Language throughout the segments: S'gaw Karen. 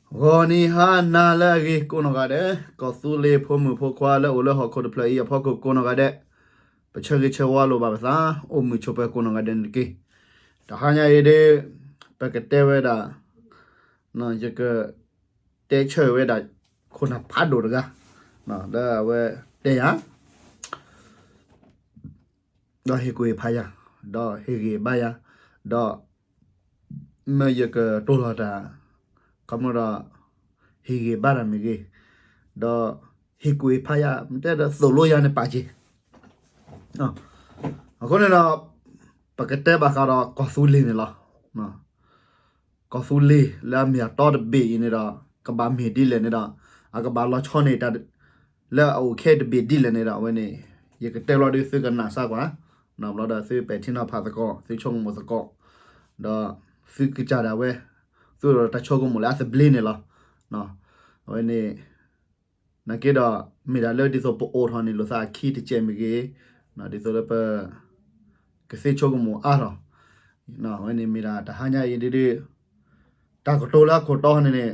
ဂီၤနံၤဟါနၤလၢအဂ့ၤကိးနီၢ်ဂၤဒဲး, ကီၢ်သူလ့ၤဖိမုၣ်ဖိခွါလၢအိၣ်လၢဟီၣ်ခိၣ်တဖျၢၣ်အံၤအဖီခိၣ်ကိးနီၢ်ဂၤဒဲး, ပဆၢဂ့ၤဆၢဝါလိာ်ဘၣ်ပသး, အိၣ်မုာ်ဆိးပၢၤကိးနီၢ်ဂၤဒဲးန့ၣ်တက့ၢ်. တဟါညါအံၤဒ် ပကတဲဝဲဒၣ်, ယကတဲဆၢဝဲဒၣ် ခိၣ်နၢ်ဖးဒိၣ်တဂၤ, လၢအဝဲတဲယၤ ဒီးဟ့ၣ်ကူၣ်ဟ့ၣ်ဖးယၤ, ဒီးဟ့ၣ်ဂံၢ်ဘါယၤ, ဒီး မ့ၢ်ယကတိၤလီၤတၢ်, ခီဖျိဒီး ဟ့ၣ်ဂံၢ်ဘါတၢ်မ့ၢ်ဂ့ၤ, ဒီးဟ့ၣ်ကူၣ်ဟ့ၣ်ဖးယၤ, မ့ၢ်တဲဒီးသိၣ်လိယၤန့ၣ်ပာ်က့ၤ. အဃိန့ၣ်ဒီး ပကတဲဘၣ်ဃးဒီးကီၢ်သူလ့ၤန့ၣ်လီၤ. ကီၢ်သူလ့ၤလၢအမ့ၢ်အတီတဘ့ၣ်အံၤန့ၣ်ဒီး ကဘၣ်မ့ၢ်ဒ်လဲၣ်န့ၣ်ဒီး အကဘၣ်လီၤဆီန့ၢ်တၢ် လၢအအိၣ်ခဲအံၤတဘ့ၣ်ဒ်လဲၣ်န့ၣ်ဒီး အဝဲန့ၣ် ယကတဲလီၤဒ်သုကနၣ်စၢ်ကွၢ်, ဘျီဒီးသုပဲာ်ထံနီၤဖးသကိး, သုဆိကမိၣ်သကိး, ဒီးသုကစၢ်ဒၣ်ဝဲ, သုဒီးတၢ်ဆိကမိၣ်လၢအသဘျ့န့ၣ်လီၤ. အဝဲန့ၣ် နာ်က့ဒီး မ့ၢ်ဒၣ်လၢဒ်သိးပအိၣ်ထီၣ်န့ၣ်လိာ်သးအခံတစဲးမ့ၢ်ဂ့ၤ, ဒ်သိးလၢပ ကသ့ဆိကမိၣ်အါထီၣ်, အဝဲန့ၣ်မ့ၢ်ဒၣ်တဟါညါအံၤဒ်ဒ်, တၢ်ကတိၤလၢအခိၣ်တီန့ၣ်န့ၣ်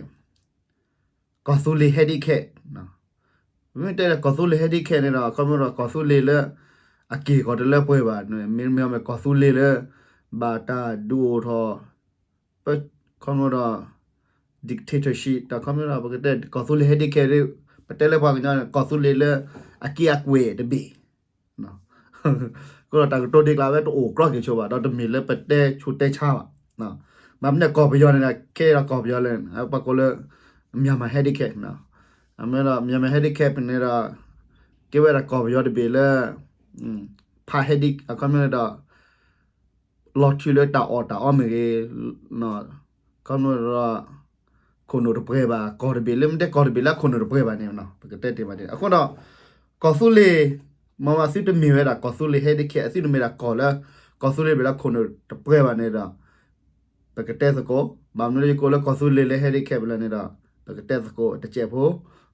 ကီၢ်သူလ့ၤဟဲဒံးခဲ, မ့ၢ်တဲဒီးကီၢ်သူလ့ၤဟဲဒံးခဲန့ၣ်ဒီး ခီဖျိဒီးကီၢ်သူလ့ၤလၢ အက့ၢ်ကီၢ်တလၢပှဲၤဘၣ်, မ့မ့ၢ်ကီၢ်သူလ့ၤလၢ ဘၣ်တၢ်ဒုးအိၣ်ထီၣ် ခီဖျိဒီး dictatorship တၢ်ခီဖျိဒီး ပကတဲကီၢ်သူလ့ၤဟဲဒံးခဲ, ပတဲလၢပှၤကညီန့ၣ် ကီၢ်သူလ့ၤလၢ အက့ၢ်အကွဲၢ်တဘ့ၣ် အဃိဒီးတၢ်ကတိၤဒ်ကျါဝဲတအိၣ်ကြီက့ၤဆိဘၣ်, ဒီးတမ့ၢ်လၢပတဲဆူးတဲဆါဘၣ်. မ့မ့ၢ်ကီၢ်ပယီၤန့ၣ်ဒီး ခဲအံၤဒီးကီၢ်ပယီၤလၢ ပှၤကိးလၢ Myanmar ဟဲဒံးခဲ, မ့ၢ်ဒီး Myanmar ဟဲဒံးခဲဖဲန့ၣ်ဒီး ကဲဝဲဒၣ်ကီၢ်ပယီၤတဘ့ၣ်လၢ ဖးဟဲဒံး အခီပညီဒီး လီၤထုးလၢတၢ်အီၣ်တၢ်အီမ့ၢ်ဂ့ၤ, ခီဖျိဒီး ခိၣ်နူာ်တပှဲၤဘၣ်, ကီၢ်တဘ့ၣ်လၢမ့ၢ်တဲကီၢ်တဘ့ၣ်လၢအခိၣ်နူာ်တပှဲၤဘၣ်န့ၣ် ပကတဲတ့ၢ်ဘၣ်န့ၣ်. အဃိဒီး ကီၢ်သူလ့ၤ မ့ၢ်ဝဲသုတမ့ၢ်ဝဲဒၣ်ကီၢ်သူလ့ၤဟဲဒံးခဲ, သုတမ့ၢ်ဒၣ်ကီၢ်လၢ ကီၢ်သူလ့ၤတဘ့ၣ်လၢခိၣ်နူာ်တပှဲၤဘၣ်န့ၣ်ဒီး ပကတဲသကိး, ဘၣ်မနုၤလၢယကိးလၢကီၢ်သူလ့ၤလၢဟဲဒံးခဲဖဲလဲၣ်န့ၣ်ဒီး ပကတဲသကိးတစဲးဖိ,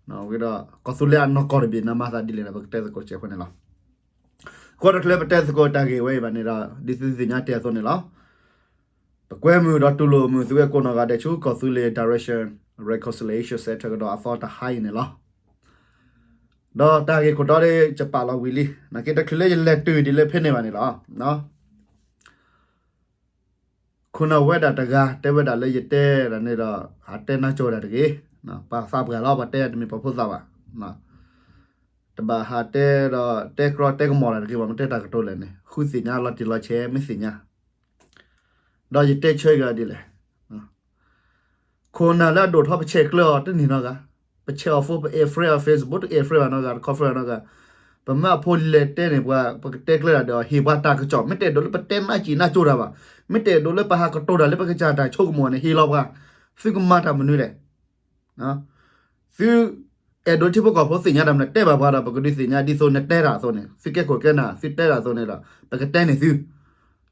ဝံၤဒီး ကီၢ်သူလ့ၤအနီၢ်ကီၢ်တဘ့ၣ်န့ၣ်မၤသးဒ်လဲၣ်န့ၣ် ပကတဲသကိးတစဲးဖိန့ၣ်လီၤ. အဃိတချုးပတဲသကိးတၢ်ဂ့ၢ်ဝဲအံၤဘၣ်န့ၣ်ဒီး ဒ်သုသ့ၣ်ညါတ့ၢ်အသိးန့ၣ်လီၤ. ပကွဲမုာ်ဒီးတူၢ်လိာ်မုာ်သုဝဲကိးနီၢ်ဂၤဒဲးဆူ ကီၢ်သူလ့ၤ Direction Reconciliation Center ကဒီးအသီတဟါအံၤန့ၣ်လီၤ. ဒီးတၢ်ဂ့ၢ်ခိၣ်တီဒီး ယပာ်လီၤဝံၤလံ, နာ်က့တချုးလၢယလဲၤတုၤဒ်လၢဖဲန့ၣ်ဘၣ်န့ၣ်လီၤ. ခိၣ်နၢ်ဝဲဒၣ်တဂၤ တဲဝဲဒၣ်လၢယတဲဒၣ်န့ၣ်ဒီး ဟးတဲနါစိၤဒၣ်တဂ့ၤ, ပှၤသးပှၢ်လီၤ ပှၤတဲတမ့ၢ်ပှၤဖိသၣ်ဘၣ်. တဘၣ်ဟးတဲဒီး တဲကြီတဲကမီၤဒၣ်တဂ့ၤ ပှၤမ့ၢ်တဲတၢ်ကတိၤလဲၣ်န့ၣ် ဃုသ့ၣ်ညါလီၤတံၢ်လီၤဆဲး မ့ၢ်သ့ၣ်ညါ ဒီးယတဲဆၢက့ၤအီၤဒ်လဲၣ်. ခိၣ်နၢ်လၢအဒိၣ်ထီၣ်ပဆဲးကျၢအီၤတန့ၢ်နီတဂၤ, ပဆဲးအီၤဖိ ပအဲၣ် friend အီၤ Facebook တအဲၣ် friend ဘၣ်နီတဂၤ တခီ friend နီတဂၤ, ပမၢအဖိလဲၤတဲန့ၣ် ပှၤ ပကတဲကျဲဒၣ်ဒီး ဟ့ၣ်ပှၤတၢ်ကစီၣ် မ့ၢ်တအဲၣ်ဒိးလၢပတဲ နါစံၣ်နါစိၤတၢ်ဘၣ်, မ့ၢ်တအဲၣ်ဒိးလၢပဟးကတိၤတၢ်လၢပကစၢ်တၢ်ဆိကမိၣ်န့ၣ် ဟ့ၣ်လီၤပှၤ, သုကမၤတၢ်မနုၤလဲၣ်. သုအဲၣ်ဒိးထံဖိကီၢ်ဖိသ့ၣ်ညါတၢ်မနုၤ တဲဘၣ်ပှၤဒီး ပကဒုးသ့ၣ်ညါဒ်သိးနတဲတၢ်အသိးန့ၣ် သုကဲခိၣ်ကဲနၢ် သုတဲတၢ်အသိးန့ၣ်ဒီး ပကတဲန့ၢ်သု,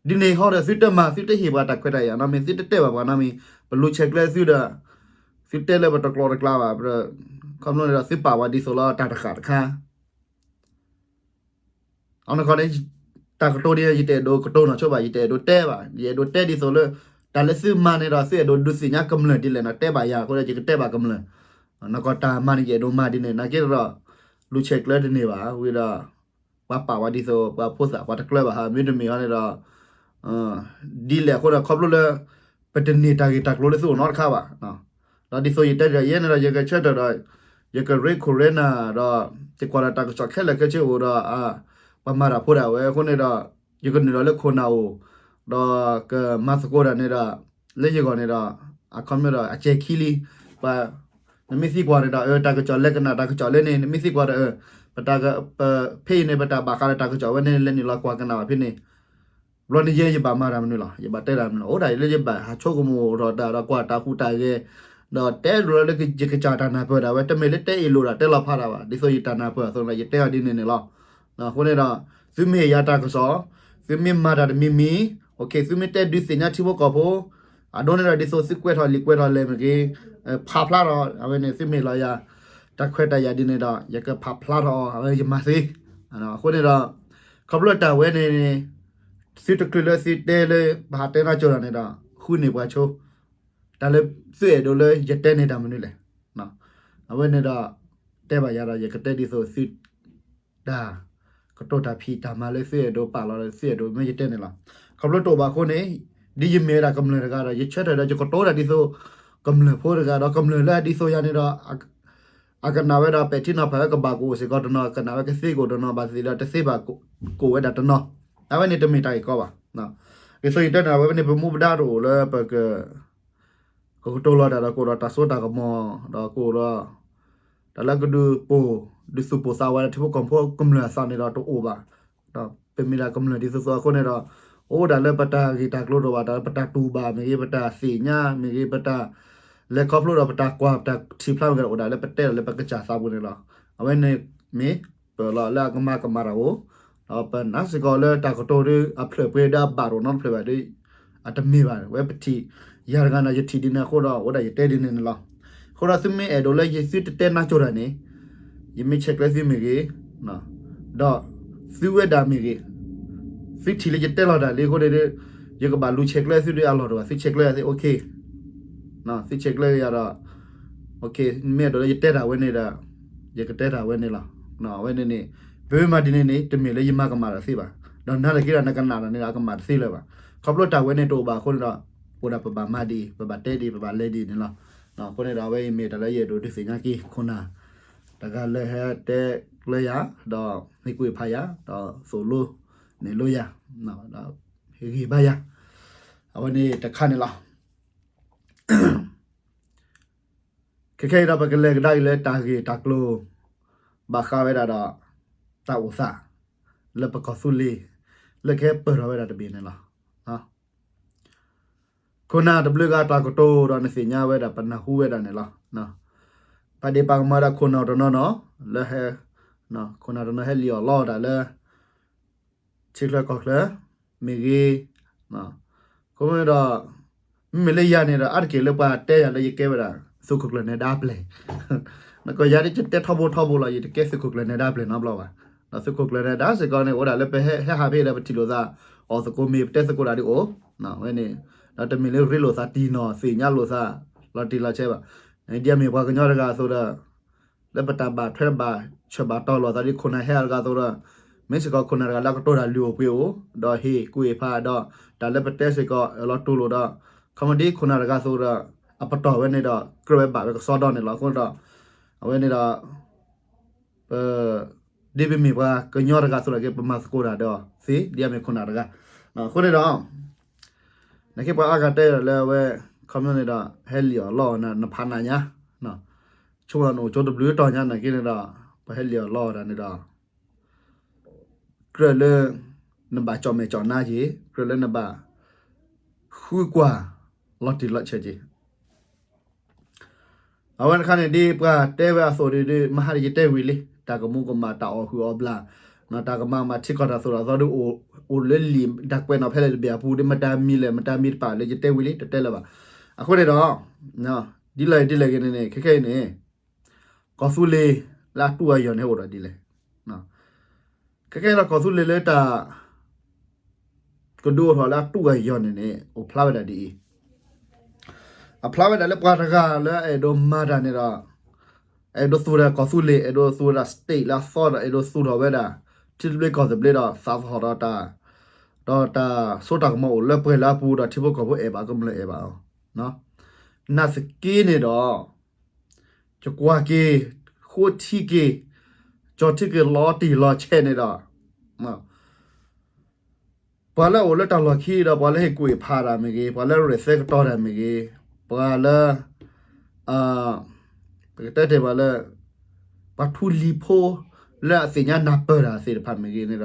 ဒ်န့ၣ်ဟီဒီး သုတမၤ သုတဟ့ၣ်ပှၤတၢ်ခွဲးတၢ်ယာ်နီတမံၤ သုတတဲဘၣ်ပှၤနီတမံၤ ပလူၤဆဲးကျၢသုဒီး သုတဲလၢပတကျိးတကျါဘၣ်, ခီဖျိန့ၣ်ဒီး သုပာ်ဝဲဒ်သိးလီၤ တၢ်တဃၣ်တခါ အနီၢ်ကီၢ်န့ၣ် တၢ်ကတိၤဒ် ယတအဲၣ်ဒိးကတိၤနီၢ်ဆိဘၣ်, ယတအဲၣ်ဒိးတဲဘၣ်, ယအဲၣ်ဒိးတဲဒ်သိးလၢ တၢ်လၢသုမၤန့ၣ်ဒီး သုအဲၣ်ဒိးဒုးသ့ၣ်ညါကမျၢၢ်ဒ်လဲၣ်န့ၣ် တဲဘၣ်ယၤအဃိဒီး ယကတဲဘၣ်ကမျၢၢ်, နီၢ်ကီၢ်တၢ်မၤန့ၣ် ယအဲၣ်ဒိးမၤဒ်န့ၣ် နာ်က့ဒီး လူၤဆဲးကျၢတန့ၢ်ဘၣ်, ဝံၤဒီး ပှၤပာ်ဝဲဒ်သိး ပှၤဖိသၣ် ပှၤတကျၢဘၣ်ဟး မ့တမ့ၢ်ဟီန့ၣ်ဒီး ဒ်လဲၣ်အဃိဒီး ခီဖျိလၢ ပတန့ၢ်တၢ်ဂ့ၢ်တၢ်ကျိၤလၢသုအိၣ်နီတခါဘၣ်. ဒီးဒ်သိးယတဲဒီး ယဲန့ၣ်ဒီး ယကဆၢထၢၣ်ဒီး ယကရ့ခိၣ်ရ့နၢ်ဒီး ယကွၢ်ဒီးတၢ်ကစီၣ်ခဲလၢာ်ခဲဆ့အိၣ်ဒီး ပှၤမၤတၢ်ဖိဒၣ်ဝဲအဃိန့ၣ်ဒီး ယကနုာ်လီၤလၢခိၣ်နၢ်အိၣ် ဒီးကမၤသကိးတၢ်န့ၣ်ဒီး လၢယဂီၢ်န့ၣ်ဒီး အခီပညီဒီး အစဲးခံလံ, ပှၤ နမ့ၢ်သံကွၢ်န့ၣ်ဒီး အၢ တၢ်ကစီၣ်လဲၤကနၣ်တၢ်ကစီၣ်လၢန့ၣ် နမ့ၢ်သံကွၢ်ဒီး အၢ ပတၢ်က ပ ဖဲအံၤန့ၣ် ပတၢ်ဘၣ်ဃးဒီးတၢ်ကစီၣ်ဝဲန့ၣ် လဲၤနုာ်လီၤကွၢ်ကနၣ်ဘၣ်ဖဲန့ၣ် ဘျီန့ၣ်ယဲယဘၣ်မၤတၢ်မနုၤလီၤ, ယဘၣ်တဲတၢ်မနုၤလီၤ, အိၣ်ဒၣ်အံၤလၢယဘၣ်ဟးဆိကမိၣ်ထီၣ်တၢ်ဒီးကွၢ်တၢ်ဟူးတၢ်ဂဲၤ, ဒီးတဲလိၤလၢယကစၢ်တၢ်နၢ်ပၢၢ်ဒၣ်ဝဲ တမ့ၢ်လၢတဲအ့ၣ်လိာ်တၢ်တဲလီၤဖးတၢ်ဘၣ်, ဒ်သိးယတၢ်နၢ်ပၢၢ်အသိးန့ၣ် ယတဲအီၤဒ်န့ၣ်န့ၣ်လီၤ. အဃိန့ၣ်ဒီး သုမ့ၢ်ဟ့ၣ်ယၤတၢ်ကစီၣ်, သုမ့ၢ်မၤတၢ်တမံၤမံၤ, သုမ့ၢ်တဲဒုးသ့ၣ်ညါထံဖိကီၢ်ဖိ, အဒိန့ၣ်ဒီးဒ်သိးသုကွဲးထီၣ်လံာ်ကွဲးထီၣ်လဲၢ်မ့ၢ်ဂ့ၤ, ဖးဖျါထီၣ် အဝဲန့ၣ် သုမ့ၢ်လီၤယၤ တၢ်ခွဲးတၢ်ယာ်ဒ်န့ၣ်ဒီး ယကဖးဖျါထီၣ်အီၤ အဝဲယမၤသ့. အဃိန့ၣ်ဒီး ခီဖျိတၢ်ဝဲန့ၣ် သုတချုးလၢသုတဲလၢ ပဟးတဲနီၢ်ကၠိတၢ်န့ၣ်ဒီး ဃုန့ၢ်ပှၤဆိ တၢ်လၢသုအဲၣ်ဒိးလၢယတဲန့ၣ်တၢ်မနုၤလဲၣ်. အဝဲန့ၣ်ဒီး တဲဘၣ်ယၤဒီး ယကတဲဒ်သိးသု တၢ်ကတိၤတၢ်ဖံးတၢ်မၤလၢသုအဲၣ်ဒိး ပာ်လီၤဒီးသုအဲၣ်ဒိး မ့ၢ်ယတဲန့ၣ်လီၤ. ခီဖျိတအိၣ်ဘၣ်အဃိန့ၣ် ဒ်ယမ့ၢ်ဝဲဒၣ်ကမျၢၢ်တဂၤဒီး ယဆၢထၢၣ်ဒီးယကတိၤတၢ်ဒ်သိး ကမျၢၢ်ဖိတဂၤဒီး ကမျၢၢ်လၢအဒ်သိးယၤန့ၣ်ဒီး အကနၣ်ဝဲဒီးပဲာ်ထံနီၤဖးဝဲ ကဘၣ်ကအိၣ်စ့ၢ်ကီးတနီၤ, ကနၣ်ဝဲကသ့ကအိၣ်တနီၤ, ဘၣ်သ့ၣ်ဒီးတသ့ဘၣ်ကအိၣ်ဝဲဒၣ်တနီၤ. အဝဲန့ၣ်တမ့ၢ်တၢ်ဂ့ၢ်ကီဘၣ်. ဒ်သိးယတဲန့ၣ် အဝဲန့ၣ် ပမူပဒါတအိၣ်လၢပက ကကတိၤလီၤတၢ်ဒီးကအိၣ်ဒီးတၢ်စိတၢ်ကမီၤ ဒီးကအိၣ်ဒီး တၢ်လၢကဒုးပိာ် ဒုးသူၣ်ပိာ်သးဝဲဒၣ်ထံဖိကီၢ်ဖိကမျၢၢ်အသးန့ၣ်ဒီးတအိၣ်ဘၣ်. ဒီးပမ့ၢ်ဒၣ်ကမျၢၢ်ဒ်သိးသိးအဃိန့ၣ်ဒီး အိၣ်ဒၣ်လၢပတၢ်ဂ့ၢ်တၢ်ကျိၤတအိၣ်ဘၣ်, တၢ်လၢပတၢ်တူၢ်ဘၣ်မ့ၢ်ဂ့ၤ, ပတၢ်သ့ၣ်ညါမ့ၢ်ဂ့ၤ, ပတၢ်လဲၤခီဖျိဒီးပတၢ်ကွၢ်ပတၢ်ထံၣ်ဖျါမ့ၢ်ဂ့ၤဒီး အိၣ်ဒၣ်လၢပတဲဒၣ်လၢပကစၢ်သးပူၤန့ၣ်လီၤ. အဝဲန့ၣ်မ့ၢ် ပလီၤလၢအကမၤကမၣ်တၢ်အိၣ်, ဒီးပနာ်စ့ၢ်ကီးလၢတၢ်ကတိၤဒီးအဖျၢၣ်ပှဲၤဒီးအဘၣ်တအိၣ်နီတဖျၢၣ်ဘၣ်ဒီး အတမ့ၢ်ဘၣ်. ဝဲပထံၣ်ယၤတဂၤန့ၣ် ယထံၣ်ဒ်န့ၣ်အဃိဒီး အိၣ်ဒၣ်ယတဲဒ်န့ၣ်န့ၣ်လီၤ. အဃိဒီးသုမ့ၢ်အဲၣ်ဒိးလၢသုတတဲနါကၠိတၢ်န့ၣ် ယမ့ၢ်ဆဲးကျၢသုမ့ၢ်ဂ့ၤ, ဒီးသုဝဲဒၣ်မ့ၢ်ဂ့ၤ, သုထံၣ်လၢယတဲလီၤတၢ်လံအဃိန့ၣ်ဒီး ယကဘၣ်လူၤဆဲးကျၢသုဒီးအလီၢ်တအိၣ်ဘၣ်, သုဆဲးကျၢယၤသ့ OK, သုဆဲးကျၢယၤဒီး မ့ၢ်အဲၣ်ဒိးလၢယတဲတၢ်ဝဲန့ၣ်ဒီး ယကတဲတၢ်ဝဲန့ၣ်လီၤ. အဝဲန့ၣ်န့ၣ် ပမ့ၢ်မၤဒ်န့ၣ်န့ၣ် တမ့ၢ်လၢယမၤကမၣ်တၢ်သ့ဘၣ်. ဒီးနာ်သက့ဒီးနကနၣ်တၢ်န့ၣ်ဒီး အကမၣ်တသ့လၢၤဘၣ်. ခီဖျိတၢ်ဝဲန့ၣ်တအိၣ်ဘၣ်အဃိန့ၣ်ဒီး အိၣ်ဒၣ်ပဘၣ်မၤဒ်အံၤ, ပဘၣ်တဲဒ်အံၤ, ပဘၣ်လဲၤဒ်အံၤန့ၣ်လီၤ. အဃိန့ၣ်ဒီး အဝဲအံၤမ့ၢ်တၢ်လၢယအဲၣ်ဒိးဒုးသ့ၣ်ညါက့ၤ ခိၣ်နၢ်တဂၤလၢဟဲတဲကျၢယၤ, ဒီးဟ့ၣ်ကူၣ်ဟ့ၣ်ဖးယၤ, ဒီးသိၣ်လိနဲၣ်လိယၤ, ဒီးဟ့ၣ်ဂံၢ်ဘါယၤ, အဝဲန့ၣ်တခါန့ၣ်လီၤ. ခဲခဲအံၤဒီး ပကလဲၤကဒါက့ၤလၢတၢ်ဂ့ၢ်တၢ်ကျိၤ ဘၣ်ဃးဝဲဒၣ်ဒီး တၢ်အိၣ်သး လၢပကီၢ်သူလ့ၤ လၢကဟဲပၢၢ်ထီၣ်ဝဲဒၣ်တဘ့ၣ်န့ၣ်လီၤ. ခိၣ်နၢ်တဘျုးဂၤတၢ်ကတိၤဒီးနသ့ၣ်ညါဝဲဒၣ် ပနၢ်ဟူဝဲဒၣ်န့ၣ်လီၤ. ပာ်ဒ့ၣ်ပာ်ကမၣ်ဝဲဒၣ်ခိၣ်နၢ်တနီၤနီၤ လၢဟဲ ခိၣ်နၢ်တနီၤဟဲလံၣ်အီၣ်လီအီၣ်တၢ်လၢ ထံချၢကီၢ်ချၢ မ့ၢ်ဂ့ၤ, အဃိန့ၣ်ဒီး မ့မ့ၢ်လၢယၤန့ၣ်ဒီး အါတက့ၢ်လၢပှၤတဲယၤလၢယကဲဝဲဒၣ် သုးခိၣ်ကျၢၢ်နဲဒါပျဲၢ်, နကယၤဒ်ယတဲထီဘိထီဘိလီၤ, ယတကဲသုးခိၣ်ကျၢၢ်နဲဒါပျဲၢ်နီတဘျီဘၣ်. ဒီးသုးခိၣ်ကျၢၢ်နဲဒါစ့ၢ်ကီးန့ၣ် အိၣ်ဒၣ်လၢပဟဲဟးဖဲဒီး ပထံၣ်လိာ်သး အီၣ်သကိးမ့ၤ ပတဲသကိးတၢ်ဒ်အိၣ်, ဝဲန့ၣ် ဒီးတမ့ၢ်လၢရ့လိာ်သးတံၢ်နီၢ် သ့ၣ်ညါလိာ်သး လီၤတံၢ်လီၤဆဲးဘၣ်. ဒ်အမ့ၢ်ပှၤကညီတဂၤအသိးဒီး လၢပတၢ်ဘၣ်ထွဲဘၣ်ဆၢဘၣ်တီၤလိာ်သးဒ်ခိၣ်နၢ်ဟဲအီၤတဂၤအသိးဒီး မ့ၢ်စ့ၢ်ကီးခိၣ်နၢ်တဂၤလၢအကတိၤတၢ်လုၢ်အိၣ်ပှ့ၤအိၣ် ဒီးဟ့ၣ်ကူၣ်ဟ့ၣ်ဖးဒီး တၢ်လၢပတဲစ့ၢ်ကီးအၢၣ်လီၤတူၢ်လိာ်ဒီး ခီမ့ၢ်ဒ်ခိၣ်နၢ်တဂၤအသိးဒီး အပတီၢ်ဝဲန့ၣ်ဒီး ကြၢးဝဲဘၣ်ဝဲကစီဒီန့ၣ်လီၤ. အဃိဒီး အဝဲန့ၣ်ဒီး ပ ဒ်ပမ့ၢ်ပှၤကညီတဂၤအသိးလီၤက့ၤ ပမၤသကိးတၢ်ဒီးသ့ ဒ်အမ့ၢ်ခိၣ်နၢ်တဂၤ. အဃိန့ၣ်ဒီး နက့ပှၤအါဂၤတဲလၢအဝဲ ခီမ့ၢ်န့ၣ်ဒီး ဟဲလံၣ်အီၣ်လီအီၣ်နၤ နဖးနးညါ, ဆိကမိၣ်နအိၣ်ကၠိတဘျုးတီၢ်ညါ နာ်က့န့ၣ်ဒီး ပှၤဟဲလံၣ်အီၣ်လီအီၣ်တၢ်န့ၣ်ဒီး ကြၢးလၢ နဘၣ်ကၠီၣ်မဲာ်ကၠီၣ်နါက့ၤ ကြၢးလၢနဘၣ် ဃုကွၢ် လီၤတံၢ်လီၤဆဲးက့ၤ အဝဲတခါန့ၣ် ဒ်ပှၤတဲဝဲအသိးဒီး မဟါဒီးယတဲဝံၤလံ တၢ်ကမူကမၣ် တၢ်အီၣ်ဟုၣ်အီၣ်ဘျၣ် တၢ်ကမၤမၤထံကီၢ်တၢ်သိးတၢ်သီဒီး အိၣ်လၢလံာ်တၢ်ကွဲးနီၣ်ဖဲလဲၣ်တဘ့ၣ်အပူၤဒီး မတၤမံၤလဲၣ် မတၤမံၤတပာ်လၢယတဲဝံၤလံ တတဲလၢၤဘၣ်. အဃိန့ၣ်ဒီး ဒ်လဲၣ်ဒ်လဲၣ်ဂ့ၤန့ၣ်န့ၣ် ခဲခဲအံၤန့ၣ် ကီၢ်သူလ့ၤလၢအတူၢ်အယီၢ်န့ၣ် အိၣ်ဒီးဒ်လဲၣ် ခဲကဲဒီးကီၢ်သူလ့ၤလၢတၢ် ကဒုးအိၣ်ထီၣ်လၢအတူၢ်အယီၢ်န့ၣ်န့ၣ် အိၣ်ဖျါဝဲဒၣ်ဒ်အံၤ, အဖျါဝဲဒၣ်လၢပှၤတဂၤလၢအဲၣ်ဒိးမၤတၢ်န့ၣ်ဒီး အဲၣ်ဒိးသူၣ်ဒီးကီၢ်သူလ့ၤ အဲၣ်ဒိးသူၣ်ဝဲဒၣ် state လၢအသီဒီး အဲၣ်ဒိးသူၣ်ထီၣ်ဝဲဒၣ် ထံသဘျ့ကီၢ်သဘျ့ဒီး သးသဟီၣ်ဒီးတၢ် ဒီးတၢ်စိတၢ်ကမီၤအိၣ်လၢပှဲၤလၢအပူၤဒီး ထံဖိကီၢ်ဖိအဲၣ်ဘၣ်ကမျၢၢ်အဲၣ်ဘၣ်အီၤ နာ်သက့န့ၣ်ဒီး ယကွၢ်က့ၤ ဃိထံက့ၤ ကၠီထံက့ၤလီၤတံၢ်လီၤဆဲးန့ၣ်ဒီး ပှၤလၢအအိၣ်လၢတၢ်လီၢ်ခံဒီး ပှၤလၢဟ့ၣ်ကူၣ်ဟ့ၣ်ဖးတၢ်မ့ၢ်ဂ့ၤ, ပှၤလၢရဲၣ်သဲကတီၤတၢ်မ့ၢ်ဂ့ၤ, ပှၤလၢ ပကတဲတ့ၢ်ပှၤလၢ ပှၤထူလံၤဖိ လၢအသ့ၣ်ညါနၢ်ပၢၢ်တၢ်သ့ၣ်တဖၣ်မ့ၢ်ဂ့ၤန့ၣ်ဒီး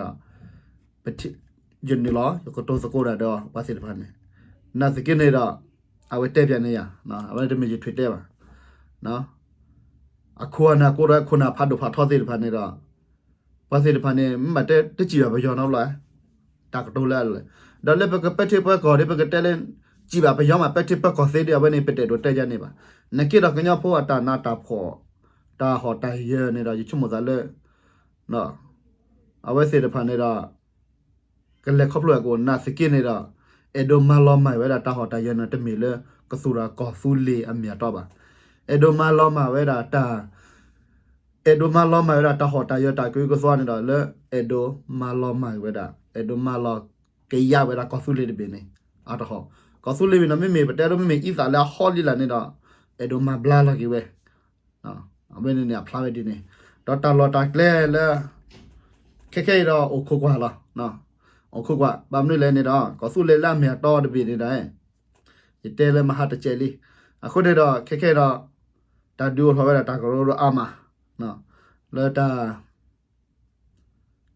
ယနုာ်လီၤ ယကတိၤသကိးတၢ်ဒီးပှၤသ့ၣ်တဖၣ်န့ၣ်, နာ်သက့န့ၣ်ဒီး အဝဲတဲပၠးန့ၢ်ယၤ, အဝဲတမ့ၢ်ယထွံၣ်တဲဘၣ်. အခိၣ်အနၢ်ကိးဒီးခိၣ်နၢ်ဖးဒိၣ်ဖးထီသ့ၣ်တဖၣ်န့ၣ်ဒီး ပှၤသ့ၣ်တဖၣ်န့ၣ် မ့ၢ်ဘၣ်တဲတစံးဘၣ်ပယီၤနီတဘျီ, တၢ်ကတိၤလၢအလဲၣ်, ဒီးလၢပကပဲာ်ထံပဲာ်ကီၢ်ဒီး ပကတဲလၢ စံးဘၣ်ပယီၤမး ပဲာ်ထံပဲာ်ကီၢ်သ့ဒီး အဝဲန့ၣ် ပတအဲၣ်ဒိးတဲယၤန့ၣ်ဘၣ်. နက့ဒီးကညီဖိအတၢ်နးတၢ်ဖှီၣ် တၢ်ဟီၣ်တၢ်ယၢၤန့ၣ်ဒီး ယဆိကမိၣ်သးလၢ အဝဲသ့ၣ်တဖၣ်န့ၣ်ဒီး ကလဲၤခီဖျိအကအိၣ် နာ်သက့န့ၣ်ဒီး အဲၣ်ဒိးမၤလီၤမၢ်ဝဲဒၣ်တၢ်ဟီၣ်တၢ်ယၢၤန့ၣ် တမ့ၢ်လၢကသူၣ်ထီၣ်ကီၢ်သူလ့ၤအမ့ၢ်အတီဘၣ်. အဲၣ်ဒိးမၤလီၤမၢ်ဝဲဒၣ်တၢ် အဲၣ်ဒိးမၤလီၤမၢ်ဝဲဒၣ်တၢ်ဟီၣ်တၢ်ယၢၤတၢ်ကဟုကစွါန့ၣ်ဒီး လၢအဲၣ်ဒိးမၤလီၤမၢ်ဝဲဒၣ် အဲၣ်ဒိးမၤလီၤကယါဝဲဒၣ်ကီၢ်သူလ့ၤတဘ့ၣ်န့ၣ် အတဟီၣ်. ကီၢ်သူလ့ၤဘ့ၣ်န့ၣ် မ့မ့ၢ်ပတဲဒိ မ့မ့ၢ်အံသၣ်လၢအဟီလံလၢ်န့ၣ်ဒီး အဲၣ်ဒိးမၤဘျါလီၤက့ၤဝဲ အဝဲန့ၣ်န့ၣ် အဖျါဝဲဒ်န့ၣ်, ဒီးတၢ်လီၢ်တၢ်ကျဲလၢ ခဲခဲအံၤဒီးအိၣ်ခိးကွၢ်လီၤ. အိၣ်ခိးကွၢ် ဘၣ်မနုၤလဲၣ်န့ၣ်ဒီး ကီၢ်သူလ့ၤလၢအမ့ၢ်အတီတဘ့ၣ်န့ၣ်ဒီး ယတဲလၢမဟါတစဲးလံ. အဃိန့ၣ်ဒီး ခဲခဲအံၤဒီး တၢ်ဒုးအိၣ်ထီၣ်ဝဲဒၣ်တၢ်ကရၢကရိအါမး လၢတၢ်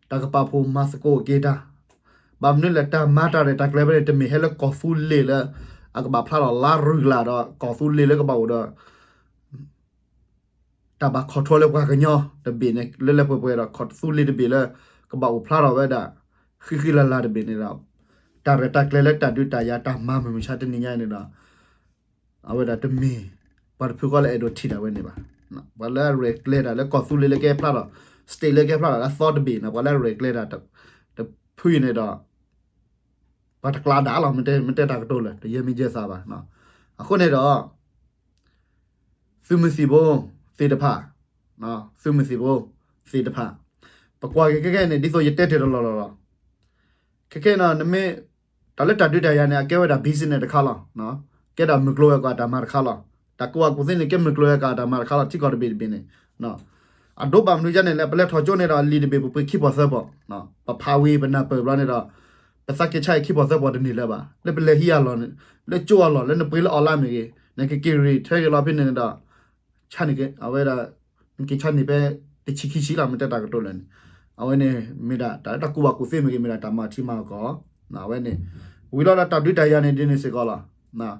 တၢ်ကပာ်ဖှိၣ်မၤသကိးက့ၤတၢ်, ဘၣ်မနုၤလဲၣ် တၢ်မၤတၢ်ရဲၣ်တၢ်ကျဲၤဖဲန့ၣ် တမ့ၢ်ဟဲလၢကီၢ်သူလ့ၤလၢ အကဘၣ်ဖျါထီၣ်လါရူၤကလာ်ဒီး ကီၢ်သူလ့ၤလၢကဘၣ်အိၣ်ဒီး တၢ်ဘၣ် control လၢပှၤကညီတဘ့ၣ်န့ၣ် လၢလၢပှဲၤပှဲၤဒီး ကီၢ်သူလ့ၤတဘ့ၣ်လၢ ကဘၣ်အိၣ်ဖျါထီၣ်ဝဲဒၣ် ဃံဃံလၤလၤတဘ့ၣ်န့ၣ်ဒီး တၢ်ရဲၣ်တၢ်ကျဲၤလၢတၢ်ဒုးတၢ်ယၤတၢ်မၤမုၢ်မဆါတနံၤညါအံၤန့ၣ်ဒီး အဝဲဒၣ်တမ့ၢ် ပှၤတဖုဃီလၢအဲၣ်ဒိးထံၣ်ဒၣ်ဝဲန့ၣ်ဘၣ်. ပှၤလၢအရဲၣ်ကျဲၤတၢ်လၢကီၢ်သူလ့ၤလၢကဲဖျါထီၣ် state လၢကဲဖျါထီၣ်လၢအသီတဘ့ၣ်န့ၣ် ပှၤလၢအရဲၣ်ကျဲၤတၢ်တဖုအံၤန့ၣ်ဒီး ပှၤတကျါဒၣ်လီၤ မ့ၢ်တဲတၢ်ကတိၤလၢာ် တယဲၢ်မံယဲၢ်သးဘၣ်. အဃိန့ၣ်ဒီး သုးမုၢ်သံၣ်ဘိသ့ၣ်တဖၣ်, သုးမုၢ်သံၣ်ဘိသ့ၣ်တဖၣ်, ပကွၢ်က့ၤခဲခဲအံၤန့ၣ် ဒ်သိးယတဲတ့ၢ်တလီၢ်လီၢ်လီၤ. ခဲခဲအံၤန့ၣ် နမ့ၢ် တၢ်လၢတၢ်ဒုးတၢ်ယၤန့ၣ် အကဲဝဲဒၣ် business တခါလီၤ. ကဲဒၣ်မုၢ်ကျိၤဝဲၤကွာ်တၢ်မၤတခါလီၤ. တၢ်ကူၣ်ဘၣ်ကူၣ်သ့န့ၣ် ကဲမုၢ်ကျိၤဝဲၤကွာ်တၢ်မၤတခါလီၤ ထံကီၢ်တဘ့ၣ်တဘ့ၣ်န့ၣ် အဒိဘၣ်မနုၤဒ်န့ၣ်လဲၣ် ပလဲၤထီၣ်ကၠိန့ၣ်ဒီး လံာ်တဘ့ၣ်ပပှ့ၤခံပီၢ်သၢပီၢ်, ပဖးဝံၤပနၢ်ပၢၢ်ဘျီန့ၣ်ဒီး ပသးက့ၤဆါအံၤခံပီၢ်သၢပီၢ်တန့ၢ်လၢၤဘၣ်. လၢပလဲၤဟံးအလီၢ်န့ၣ် လၢကၠိအလီၢ် လၢနပှ့ၤလၢ online မ့ၢ်ဂ့ၤ နကက့ၤရ့ၣ်ထဲက့ၤလီၤဖဲန့ၣ်န့ၣ်ဒီး ဆါန့ၢ်က့ၤ အဝဲဒၣ် နက့ၤဆါန့ၢ်ဖဲတဆံခံဆံလီၤ မ့ၢ်တဲတၢ်ကတိၤလၢာ်န့ၣ် အဝဲန့ၣ် မ့ၢ်ဒၣ်တၢ်လၢတၢ်ကူၣ်ဘၣ်ကူၣ်သ့မ့ၢ်ဂ့ၤ မ့ၢ်ဒၣ်တၢ်မၤထံမၤကီၢ် အဝဲန့ၣ် ဝံၤလီၤဒီးတၢ်ဒုးတၢ်ယၤန့ၣ်ဒ်န့ၣ်စ့ၢ်ကီးလီၤ.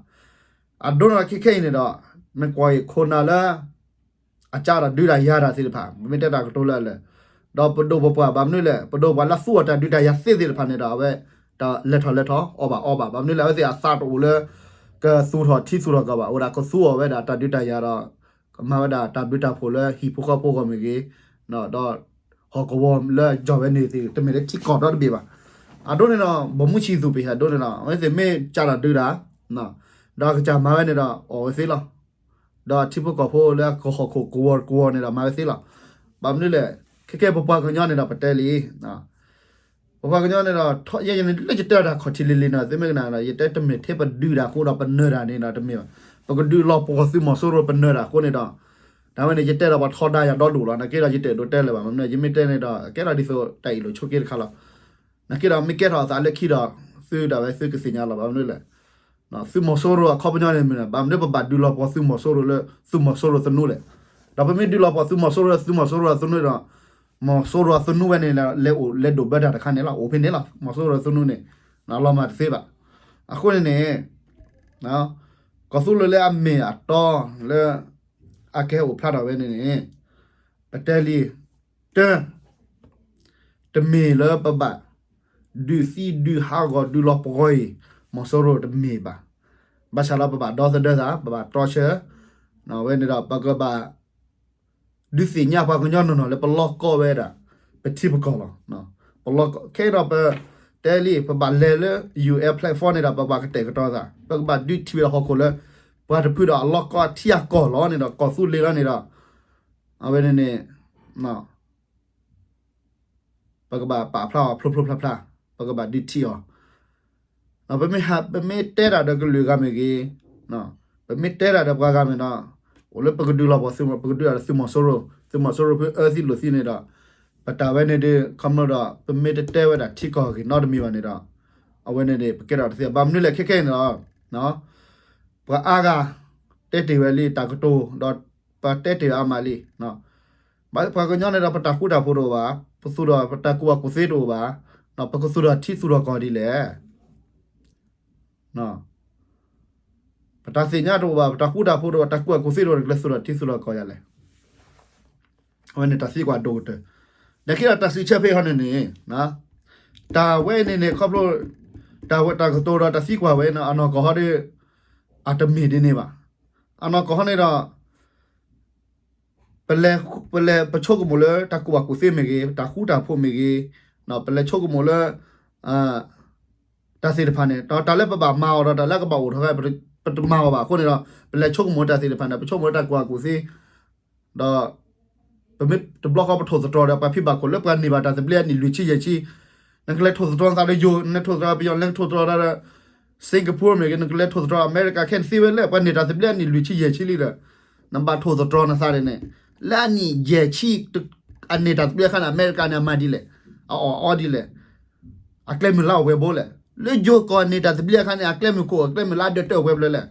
အဒိန့ၣ်ခဲခဲအံၤန့ၣ်ဒီး နကွၢ်အံၤခိၣ်နၢ်လၢ အကါတၢ်ဒုးတၢ်ယၤတၢ်သ့ၣ်တဖၣ် မ့ၢ်တဲတၢ်ကတိၤလၢာ်လၢာ် ဒီးပဒိၣ်ပပှၢ် ဘၣ်မနုၤလဲၣ် ပဒိၣ်ပှၤလၢသူအီၤတၢ်ဒုးတၢ်ယၤသ့သ့ၣ်တဖၣ်န့ၣ်ဒီး အဝဲ တၢ်လဲၤထီၣ်လဲၤထီၣ် အီၣ်ဘၣ်အီဘၣ် ဘၣ်မနုၤလဲၣ် အဝဲသ့ၣ်အသးတအိၣ်လၢ ကသူၣ်ထီၣ်ထံသူၣ်ထီၣ်ကီၢ်ဘၣ် အိၣ်ဒၣ်ကသူအီၤဝဲဒၣ်တၢ်ဒုးတၢ်ယၤဒီး ကမၤဝဲဒၣ်တၢ်ဘျုးတၢ်ဖှိၣ်လၢဟံၣ်ဖိဃီဖိအဂီၢ်မ့ၢ်ဂ့ၤ ဒီး ဟီၣ်ကဝီၤလၢယီၢ်ဝဲန့ၣ်သ့ၣ် တမ့ၢ်လၢထံကီၢ်ဒီတဘ့ၣ်ဘၣ်. အဒိန့ၣ်ဒီး ဘီမုၢ်ဆံးသူၣ်ပဟဲဒိန့ၣ်ဒီး အဝဲသ့ၣ်မ့ၢ်ကးတၢ်ဒုးတၢ် ဒီးအကစၢ်မၤဝဲန့ၣ်ဒီး အီၣ်ဝဲသ့လီၤ. ဒီးထံဖိကီၢ်ဖိလၢကဟီၣ်ခိၣ်ကဝီၤကဝီၤန့ၣ်ဒီး မၤဝဲသ့လီၤ. ဘၣ်မနုၤလဲၣ် ခဲကဲပပှၤကညီန့ၣ်ဒီး ပတဲလံ ပပှၤကညီန့ၣ်ဒီး ထီၣ်ယဲယဲန့ၣ် လၢယတဲတၢ်ခီၣ်ထံးလံၤလံၤန့ၣ် သုမ့ၢ်ကနၣ်ဒီး ယတဲတမ့ၢ်ထဲပဒုးတၢ်အဃိဒီးပနၢၤတၢ်န့ၣ်ဒီးတမ့ၢ်ဘၣ်. ပကဒုးလီၤပှီၢ်သုးမီၤစိရိၤပနၢၤတၢ်အဃိန့ၣ်ဒီး တၢ်ဝဲန့ၣ် ယတဲဒီးပှၤထီဒါယၤဒီဒိၣ်လီၤ. နာ်က့ဒီးယတအဲၣ်ဒိးတဲလၢၤဘၣ်. မ့ၢ်မနုၤ ယမ့ၢ်တဲန့ၣ်ဒီး ကဲထီၣ်ဒ်သိးတၢ်အ့ၣ်လိာ်ဆိးက့တခါလီၤ. နာ်က့ဒီးမ့ၢ်ကဲထီၣ်အသးလၢခံဒီး သုဒၣ်ဝဲသုကသ့ၣ်ညါလီၤ. ဘၣ်မနုၤလဲၣ် သုးမီၤစိရိၤအခီပညီန့ၣ်မ့ၢ် ဘၣ်မနုၤပဘၣ်ဒုးလီၤပှီၢ်သုးမီၤစိရိၤလၢ သုးမီၤစိရိၤသနူလဲၣ်. ဒီးပမ့ၢ်ဒုးလီၤပှီၢ်သုးမီၤစိရိၤလၢသုးမီၤစိရိၤအသနူဒီး မီၤစိရိၤအသနူဝဲန့ၣ် လဲၤအိၣ်လဲၤဒိၣ်ဘၢတၢ်တခါန့ၣ်လီၤ. အိၣ်ဖဲန့ၣ်လီၤ မီၤစိရိၤအသနူန့ၣ် အလီၤမၢ်တသ့ဘၣ်. အဃိန့ၣ်န့ၣ် ကီၢ်သူလ့ၤလၢအမ့ၢ်အတီလၢ အကဟဲအိၣ်ဖျါထီၣ်ဝဲန့ၣ်န့ၣ် ပတဲလံ တၢ တမ့ၢ်လၢပဘၣ် ဒုးသံဒုးဟးဂီၤဒုးလီၤပှီၢ်အံၤ မီၤစိရိၤတမ့ၢ်ဘၣ်. ဘၣ်ဆၣ်ဒီးပဘၣ်ဒီသဒၢသး ပဘၣ်တြီဆၢ ဝဲန့ၣ်ဒီး ပကဘၣ် ဒုးသ့ၣ်ညါပှၤကညီနီၢ်နီၢ်လၢပလီၢ်ကီဝဲဒၣ် ပထံပကီၢ်လီၤ. ပလီၢ်ကီ ခဲအံၤဒီးပ တဲလံ ပဘၣ်လဲၤလၢ ယူၢ်အဲၣ် platform န့ၣ်ဒီး ပဘၣ်ကတဲာ်ကတီၤသး ပကဘၣ်ဒုးထံၣ်ဝဲဒၣ်ဟီၣ်ခိၣ်လၢ ပှၤတဖုဒီးအလီၢ်ကီထံအကီၢ်လီၤန့ၣ်ဒီး ကီၢ်သူလ့ၤလီၤန့ၣ်ဒီး အဝဲန့ၣ်န့ၣ် ပကဘၣ်ပာ်ဖျါအီၤဖျိဖျိဖျါဖျါ ပကဘၣ်ဒုးထံၣ်အီၤ ပမ့ၢ်ဟး ပမ့ၢ်တဲတၢ်ဒီးကလုာ်ဂၤမ့ၢ်ဂ့ၤ, ပမ့ၢ်တဲတၢ်ဒီးပှၤဂၤမ့ၢ်ဒီး အိၣ်လၢပကဒုးလီၤပှီၢ်သုးမီၤ ပကဒုးတၢ်ဒီးသုးမီၤစိရိၤ သုးမီၤစိရိၤဖုအၢသံလိာ်သံန့ၣ်ဒီး ပတၢ်ဝဲန့ၣ်ဒီး ခီဖျိဒီး ပမ့ၢ်တတဲဝဲဒၣ်ထံကီၢ်ဂ့ၢ်နီတမံၤဘၣ်န့ၣ်ဒီး အဝဲန့ၣ်န့ၣ် ပကဲထီၣ်တသ့ ဘၣ်မနုၤလဲၣ်ခဲခဲအံၤန့ၣ်ဒီး ပှၤအါဂၤ တဲတ့ၢ်ဝဲလံတၢ်ကတိၤ ဒီးပတဲတ့ၢ်ဝဲအါမးလံ ပှၤကညီန့ၣ်ဒီး ပတၢ်ဃူတၢ်ဖိးတအိၣ်ဘၣ်, ပသူၣ်ထီၣ်ပတၢ်ကူၣ်ဘၣ်ကူၣ်သ့တအိၣ်ဘၣ်, ပကသူၣ်ထီၣ်ထံသူၣ်ထီၣ်ကီၢ်ဒ်လဲၣ်. ပတၢ်သ့ၣ်ညါတအိၣ်ဘၣ်, ပတၢ်ဃူတၢ်ဖိးတအိၣ်ဘၣ်, တၢ်ကူၣ်ဘၣ်ကူၣ်သ့တအိၣ်ဘၣ်, နကလဲၤသူၣ်ထီၣ်ထံသူၣ်ထီၣ်ကီၢ်ဒ်လဲၣ်. အဝဲန့ၣ်တၢ်သံကွၢ်ဒိၣ်ကတၢၢ်. ဒီးခဲဒီးတၢ်စံးဆၢဖဲဟီန့ၣ်န့ၣ်, တၢ်ဝဲန့ၣ်န့ၣ် ခီဖျိ တၢ်ဝဲတၢ်ကတိၤဒီးတၢ်သံကွၢ်ဝဲန့ၣ် အနီၢ်ကီၢ်ဟီဒီး အတမ့ၢ်ဒ်န့ၣ်ဘၣ်. အနီၢ်ကီၢ်ဟီန့ၣ်ဒီး ပလဲၤ ပလဲၤပဆိကမိၣ်လၢတၢ်ကူၣ်ဘၣ်ကူၣ်သ့မ့ၢ်ဂ့ၤ, တၢ်ဃူတၢ်ဖိးမ့ၢ်ဂ့ၤ, ပလဲၤဆိကမိၣ်လၢ ပ တၢ်သ့ၣ်တဖၣ်န့ၣ် ဒီးတၢ်လၢပဘၣ်မၤအီၤဒီးတၢ်လၢကဘၣ်အိၣ်ထီၣ်ခဲ ပတမၤအီၤဘၣ်အဃိန့ၣ်ဒီး ပလဲၤဆိကမိၣ်တၢ်သ့ၣ်တဖၣ်န့ၣ် ပဆိကမိၣ်လၢတၢ်ကူၣ်ဘၣ်ကူၣ်သ့ ဒီး ပမ့ၢ်တဘျီဃီပထိၣ်သတြီၤဒီး ပှၤဖံးဘၣ်ခိၣ်လၢပှၤန့ၢ်ဘၣ်တၢ်သဘျ့အနံၣ်လွံၢ်ဆံယဲၢ်ဆံ, နကလဲၤထိၣ်သတြီၤနသးဒီးယိၤ, နလဲၤထိၣ်သတြီၤပယီၤ, နလဲၤထိၣ်သတြီၤဒီး Singapore မ့ၢ်ဂ့ၤ, နကလဲၤထိၣ်သတြီၤအမဲရကၤခဲန့ၣ်သ့ဝဲလၢ ပှၤန့ၢ်တၢ်သဘျ့အနံၣ်လွံၢ်ဆံယဲၢ်ဆံလံဒီး နဘၣ်ထိၣ်သတြီၤနသးန့ၣ်န့ၣ် လၢအနံၣ်ယဲၢ်ဆံ အန့ၢ်တၢ်သဘျ့အခါန့ၣ် အမဲရကၤန့ၣ် အမၤဒ်လဲၣ်, အအီၣ်အီဒ်လဲၣ်, အကျဲမုၢ်လၢအိၣ်ပှဲၤဘိလဲၣ်, လၢယိၤကီၢ်န့ၢ်တၢ်သဘျ့အခါန့ၣ် အကျဲမုၢ်ခိၣ် အကျဲမုၢ်လၢအဒၢးတၢၢ်အိၣ်ပှဲၤဘိလဲၣ်.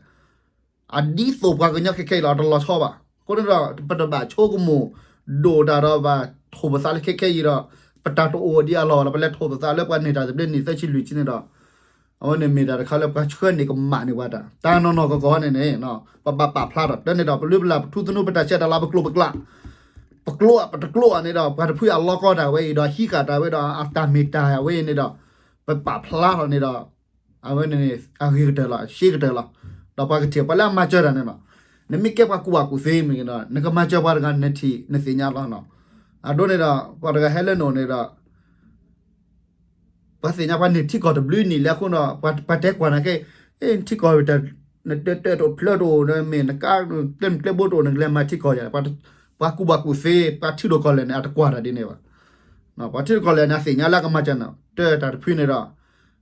အဒ်သိးပှၤကညီခဲခဲအံၤလီၤ တလီၤဆီဘၣ်. အဃိန့ၣ်ဒီး ပတဘၣ်ဆိကမိၣ်ဒိၣ်တၢ်ဒီးဘၣ်ထိၣ်ပသးလၢခဲခဲအံၤဒီး ပတၢ်တအိၣ်ဒ်အလီၢ်လီၤ ပလဲၤထိၣ်ပသးလၢပှၤန့ၢ်တၢ်သဘျ့နံၣ်သၢဆံလွံၢ်ဆံန့ၣ်ဒီး အဝဲန့ၣ်မ့ၢ်တၢ်တခါလၢပှၤဆှၢန့ၢ်ကမၣ်န့ၢ်ပှၤတၢ် တၢ်နီၢ်နီၢ်ကီၢ်ကီၢ်န့ၣ်န့ၣ် ပဘၣ်ပာ်ဖျါထီၣ်တၢ်န့ၣ်ဒီး ပလုၢ်ပလၢ်ပထူသနူပတၢ်ဆဲးတၢ်လၤပကျိာ်ပကျး ပကျိ ပတကျိအန့ၣ်ဒီး ပှၤတဖုအလီၢ်ကီၢ်တၢ်ဝဲအံၤဒီး ဟံးဃာ်တၢ်ဝဲဒီး အတၢ်မ့ၢ်တၢ်ဝဲအံၤန့ၣ်ဒီး ပပာ်ဖျါထီၣ်န့ၣ်ဒီး အဝဲန့ၣ်န့ၣ် အဂ့ၤကတၢၢ်လီၤ အရှဲကတၢၢ်လီၤ. ဒီးပှၤကထံၣ်ပှၤလၢအမၤစၢၤတၢ်န့ၣ်လီၤ. နမ့ၢ်ကဲပှၤကူၣ်ဘၣ်ကူၣ်သ့မ့ၢ်ဂ့ၤဒီး နကမၤစၢၤပှၤတဂၤ နထံၣ်နသ့ၣ်ညါလီၤ. အဒိန့ၣ်ဒီး ပှၤတဂၤဟဲလၢနအိၣ်န့ၣ်ဒီး ပှၤသ့ၣ်ညါပှၤန့ၢ်ထံကီၢ်တဘျုးနံၣ်လံအဃိဒီး ပှၤတဲကွၢ်နၤခဲ နထံကီၢ် နတၢၣ်တဖျၢၣ်တအိၣ် နမ့ၢ်နကါ ကျဲမုၢ်ကျဲဘိတအိၣ် နကလဲၤမၤထံကီၢ်ယါ ပှၤကူၣ်ဘၣ်ကူၣ်သ့ ပှၤထံဒိၣ်ကီၢ်လဲၢ်န့ၣ် အတကွၢ်တၢ်ဒ်န့ၣ်ဘၣ်. ပှၤထံဒိၣ်ကီၢ်လဲၢ်န့ၣ် အသ့ၣ်ညါလၢအကမၤစၢၤနၤ တၢၢ်တၢ်တဖုန့ၣ်ဒီး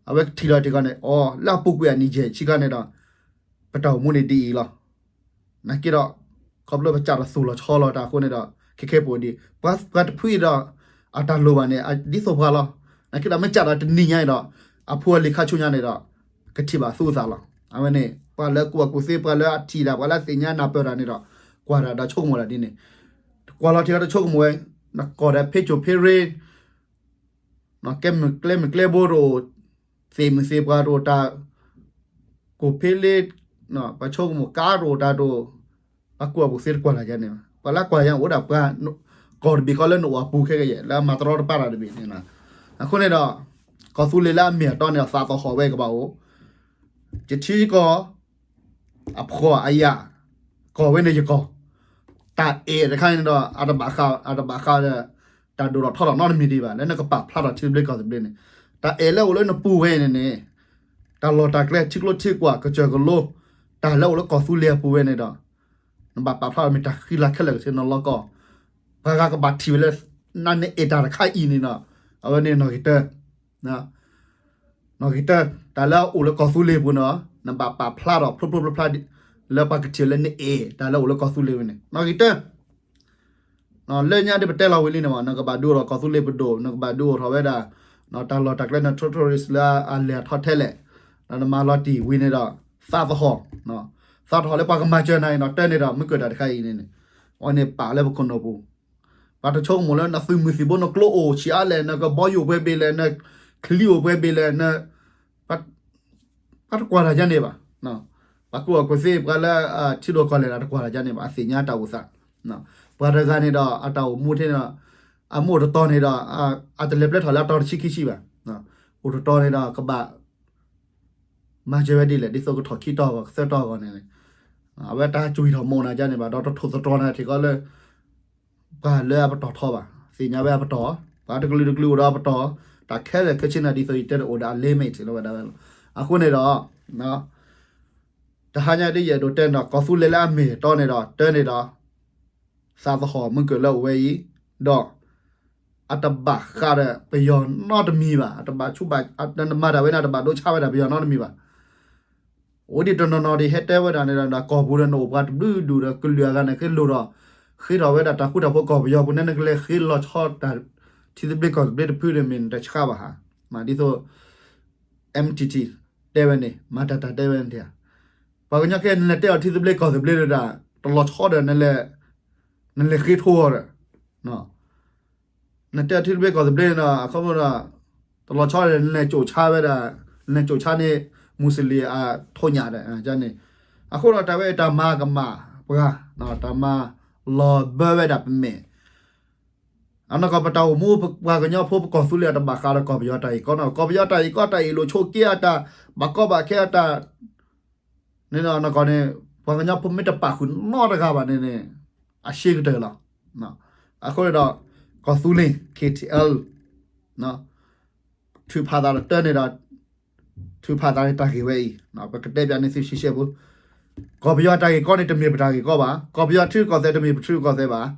အဝဲကထံၣ်လီၤတံၢ်ကီၢ်န့ၣ် အီၤ လၢအပူၤကွံာ်အနံၣ်ယဲၢ်ဆံခါန့ၣ်ဒီး ပတၢ်အိၣ်မူန့ၣ်ဒ်အံၤလီၤ. နာ်က့ဒီး ခီဖျိပစးထီၣ်သူၣ်လီၤဆီလီၤတၢ်အဃိန့ၣ်ဒီး ခဲခဲပအိၣ်ဒံး ပှၤတဖုအံၤဒီး အတၢ်လိၣ်ဘၣ်န့ၣ် ဒ်သိးပှၤလီၤ. နာ်က့ဒီးမ့ၢ်စးထီၣ်တနံၤညါအံၤဒီး အဖိအလံၤခါဆူညါန့ၣ်ဒီး ကထံၣ်ဘၣ်သူအသးလီၤ. အဝဲန့ၣ် ပှၤလၢကူၣ်ဘၣ်ကူၣ်သ့ ပှၤလၢအထံၣ်တၢ် ပှၤလၢအသ့ၣ်ညါနၢ်ပၢၢ်တၢ်န့ၣ်ဒီး ကွၢ်တၢ်ဒီးဆိကမိၣ်တၢ်ဒ်န့ၣ် ကွၢ်လီၤထံဒီးတဆိကမိၣ်ဝဲ နကီၢ်ဒီးဖဲစိၤဖဲရ့ ကျဲမုၢ်ကျဲဘိတအိၣ် သ့ၣ်မုၣ်သ့ၣ်ပှၢ်တအိၣ်တၢ် ကိၣ်ဖ့လ့ ပှၤဆိကမိၣ်ကါတအိၣ်တၢ်တအိၣ် ပှၤကူၣ်ဘၣ်ကူၣ်သ့တကွၢ်တၢ်ယါန့ၣ်ဘၣ်. ပှၤလၢကွၢ်ယါန့ၣ် အိၣ်ဒၣ်ပှၤ ကီၢ်တဘ့ၣ်ဃီလၢနအိၣ်အပူၤခဲကယဲၢ် လၢအမၤတရီတပါတၢ်တဘ့ၣ်န့ၣ်လီၤ. အဃိန့ၣ်ဒီး ကီၢ်သူလ့ၤလၢအမ့ၢ်အတီန့ၣ် သးသဟီၣ်ဝဲကဘၣ်အိၣ် ယထံကီၢ် အဖှီၣ်အယာ် ကီၢ်ဝဲန့ၣ်ယကီၢ် တၢ်အဲၣ်တခါန့ၣ်ဒီး အတဘၣ်ဃး အတဘၣ်ဃးဒီး တၢ်ဒိၣ်ထီၣ်ထီထီၣ်နီတမံၤဒံးဘၣ် လၢနကပာ်ဖျါထီၣ်ထံသဘျ့ကီၢ်သဘျ့န့ၣ် တၢ်အဲၣ်လၢအိၣ်လၢနပူၤဝဲန့ၣ်န့ၣ် တၢ်လီၢ်တၢ်ကျဲထံကျိထံကွာ်ကစၢၢ်ကလိ တၢ်လၢအိၣ်လၢကီၢ်သူလ့ၤအပူၤဝဲန့ၣ်ဒီး နဘၣ်ပာ်ဖျါထီၣ်မ့ၢ်တၢ်ဃံလၤခဲလၢာ်ကဆ့နလီၢ်ကီၢ် ပှၤဂၤကဘၣ်ထံၣ်ဝဲလၢ နန့ၣ်အဲၣ်တၢ်တခါအံၤန့ၣ်ဒီး အဝဲန့ၣ်နီၣ်ဂံၢ်တၢ နီၣ်ဂံၢ်တၢ တၢ်လၢအအိၣ်လၢကီၢ်သူလ့ၤပူၤန့ၣ် နဘၣ်ပာ်ဖျါထီၣ်ဖျိဖျိဖျါဖျါ လၢပှၤကထံၣ်လၢနအဲၣ်တၢ်လၢအိၣ်လၢကီၢ်သူလ့ၤဝဲန့ၣ် နီၣ်ဂံၢ်တၢ လၢညါဒ်ပတဲလီၤဝံၤလံန့ၣ် နကဘၣ်ဒုးအိၣ်ထီၣ်ကီၢ်သူလ့ၤပဒိၣ် နကဘၣ်ဒုးအိၣ်ထီၣ်ဝဲဒၣ် တၢ်လီၢ်တၢ်ကျဲန့ၣ် tourist လၢအလဲၤထီၣ်ထဲလဲၣ် ဒီးနမၤလီၤတံၢ်ဝံၤန့ၣ်ဒီး သးသဟီၣ် သးသဟီၣ်လၢပှၤကမၤစၢၤနၤအံၤနီၣ် တၢ်န့ၣ်ဒီး မုၢ်ကၢၢ်တၢ်တခါအံၤန့ၣ်န့ၣ် အဝဲန့ၣ်ပာ်လၢပခိၣ်နူာ်ပူၤ ပှၤတဆိကမိၣ်လၢနသုးမုၢ်သံၣ်ဘိနကျိအိၣ်ဆံးအါလဲၣ် နကဘီယူၤပှဲၤဘ့ၣ်လဲၣ် နချံအိၣ်ပှဲၤဘ့ၣ်လဲၣ် ပှၤတကွၢ်တၢ်ယါန့ၣ်ဘၣ်. ပှၤကူၣ်ဘၣ်ကူၣ်သ့ ပှၤလၢထံဒိၣ်ကီၢ်လဲၢ်ဒီး တကွၢ်တၢ်ယါန့ၣ်ဘၣ် အသ့ၣ်ညါတၢ်အိၣ်သး ပှၤတဂၤန့ၣ်ဒီး အတၢ်အိၣ်မူထဲန့ၣ်ဒီး အမ့ၢ်အိၣ်တတီၤန့ၣ်ဒီး အတလဲၤပျဲထီၣ်လၢအတီၤတဆံခံဆံဘၣ်. အိၣ်တတီၤန့ၣ်ဒီး ကဘၣ် မၤစၢၤဝဲဒ်လဲၣ် ဒ်သိးကထီၣ်ခံတီၤအဂီၢ် ကသၢတီၤအဂီၢ်န့ၣ် အဝဲတၢ်ကွံာ်ထီၣ်မိၢ်နၤယါန့ၣ်ဘၣ် ဒီးတထိၣ်သတြီၤနၤထံၣ်ကီးလၢ ပှၤလၢအပတီၢ်ထီဘၣ် သ့ၣ်ညါဝဲအပတီၢ် ပှၤတကလုာ်တကလုာ်အိၣ်ဒီးအပတီၢ် တၢ်ခဲလၢာ်ခဲဆ့န့ၣ် ဒ်သိးယတဲတအိၣ်ဒီးအ limit လၢဝဲဒၣ်ဝဲလီၤ. အဃိန့ၣ်ဒီး တဟါညါဒ်ယအဲၣ်ဒိးတဲန့ၣ်ဒီး ကီၢ်သူလ့ၤလၢအမ့ၢ်တီန့ၣ်ဒီး တၢ်န့ၣ်ဒီး သးသဟီၣ်မုၢ်ကၢၢ်လၢအအိၣ်ဝဲအံၤ ဒီး အတဘၣ်ဃးဒီးပယီၤနီတမံၤဘၣ် အတဘၣ်ဆူၣ်ဘၣ် နမၤတၢ်ဝဲန့ၣ် အတဘၣ်ဒိဆါဝဲဒၣ်ပယီၤနီတမံၤဘၣ်. အိၣ်ဒံးတနီၤနီၤဒ်ဟဲတဲဝဲဒၣ်န့ၣ်ဒီး ကီၢ်ပူၤဒီးနအိၣ်ပှၤတဘျုးဒူၣ်ဒီး ကလုာ်အဂၤန့ၣ် ကလိၣ်ဒီး ဃ့ထီၣ်ဝဲဒၣ်တၢ်ဃူတၢ်ဖိးကီၢ်ပယီၤပူၤန့ၣ် နကလဲၤဃ့လီၤဆီတၢ်ထံသဘျ့ကီၢ်သဘျ့တဖုန့ၣ်မ့ၢ်နတဆါဘၣ်ဧါ. ဒ်သိး M T T တဲဝဲန့ၣ် မၤတၢ်တၢ်တဲဝဲန့ၣ် ပှၤကညီခဲအံၤနလဲၤတဲအီၤထံသဘျ့ကီၢ်သဘျ့ဒီး တလီၤဆီဒီး နလဲၤဃ့ထိအီၤဒီး နတဲအီၤထံသဘျ့ကီၢ်သဘျ့န့ၣ်ဒီး အခီပညီဒီး တလီၤဆီဒီး နလဲၤကၠိၣ်ဆါဝဲဒၣ် နလဲၤကၠိၣ်ဆါန့ၢ် မူစလ့ၣ်အထိၣ်ညၣ်ဒီးန့ၣ် အဃိဒီးတၢ်ဝဲအံၤတၢ်မၤကမၣ်ပှၤ တၢ်မၤလီၤဘၢဝဲဒၣ်ပမဲာ် အနီၢ်ကီၢ်ပတၢ်အိၣ်မူပှၤကညီဖိပကီၢ်သူလ့ၤအတဘၣ်ဃးဒီးကီၢ်ပယီၤတၢ်အံၤကီၢ်နီၤ ကီၢ်ပယီၤတၢ်အံၤကီၢ်တၢ်အံၤလိာ်ဆိးက့အတၢ် ဘၣ်ကီဘၣ်ခဲအတၢ် န့ၣ်ဒီးနီၢ်ကီၢ်န့ၣ် ပှၤကညီဖိမ့ၢ်တပာ်ဃုာ်နီတဂၤဘၣ်န့ၣ်န့ၣ် အရှဲကတၢၢ်လီၤ. အဃိန့ၣ်ဒီး ကီၢ်သူလ့ၤ K T L ထုးဖးသးဒီးတၢ်န့ၣ်ဒီး ထုးဖးသးန့ၣ်တၢ်ဂ့ၢ်ဝဲအံၤ ပကတဲပၠးန့ၢ်သုရှဲရှဲဖိ, ကီၢ်ပယီၤအတၢ်ဂ့ၢ်ကီန့ၣ် တမ့ၢ်ပတၢ်ဂ့ၢ်ကီဘၣ်, ကီၢ်ပယီၤထံရူၢ်ကီၢ်သဲးတမ့ၢ်ပထံရူၢ်ကီၢ်သဲးဘၣ်,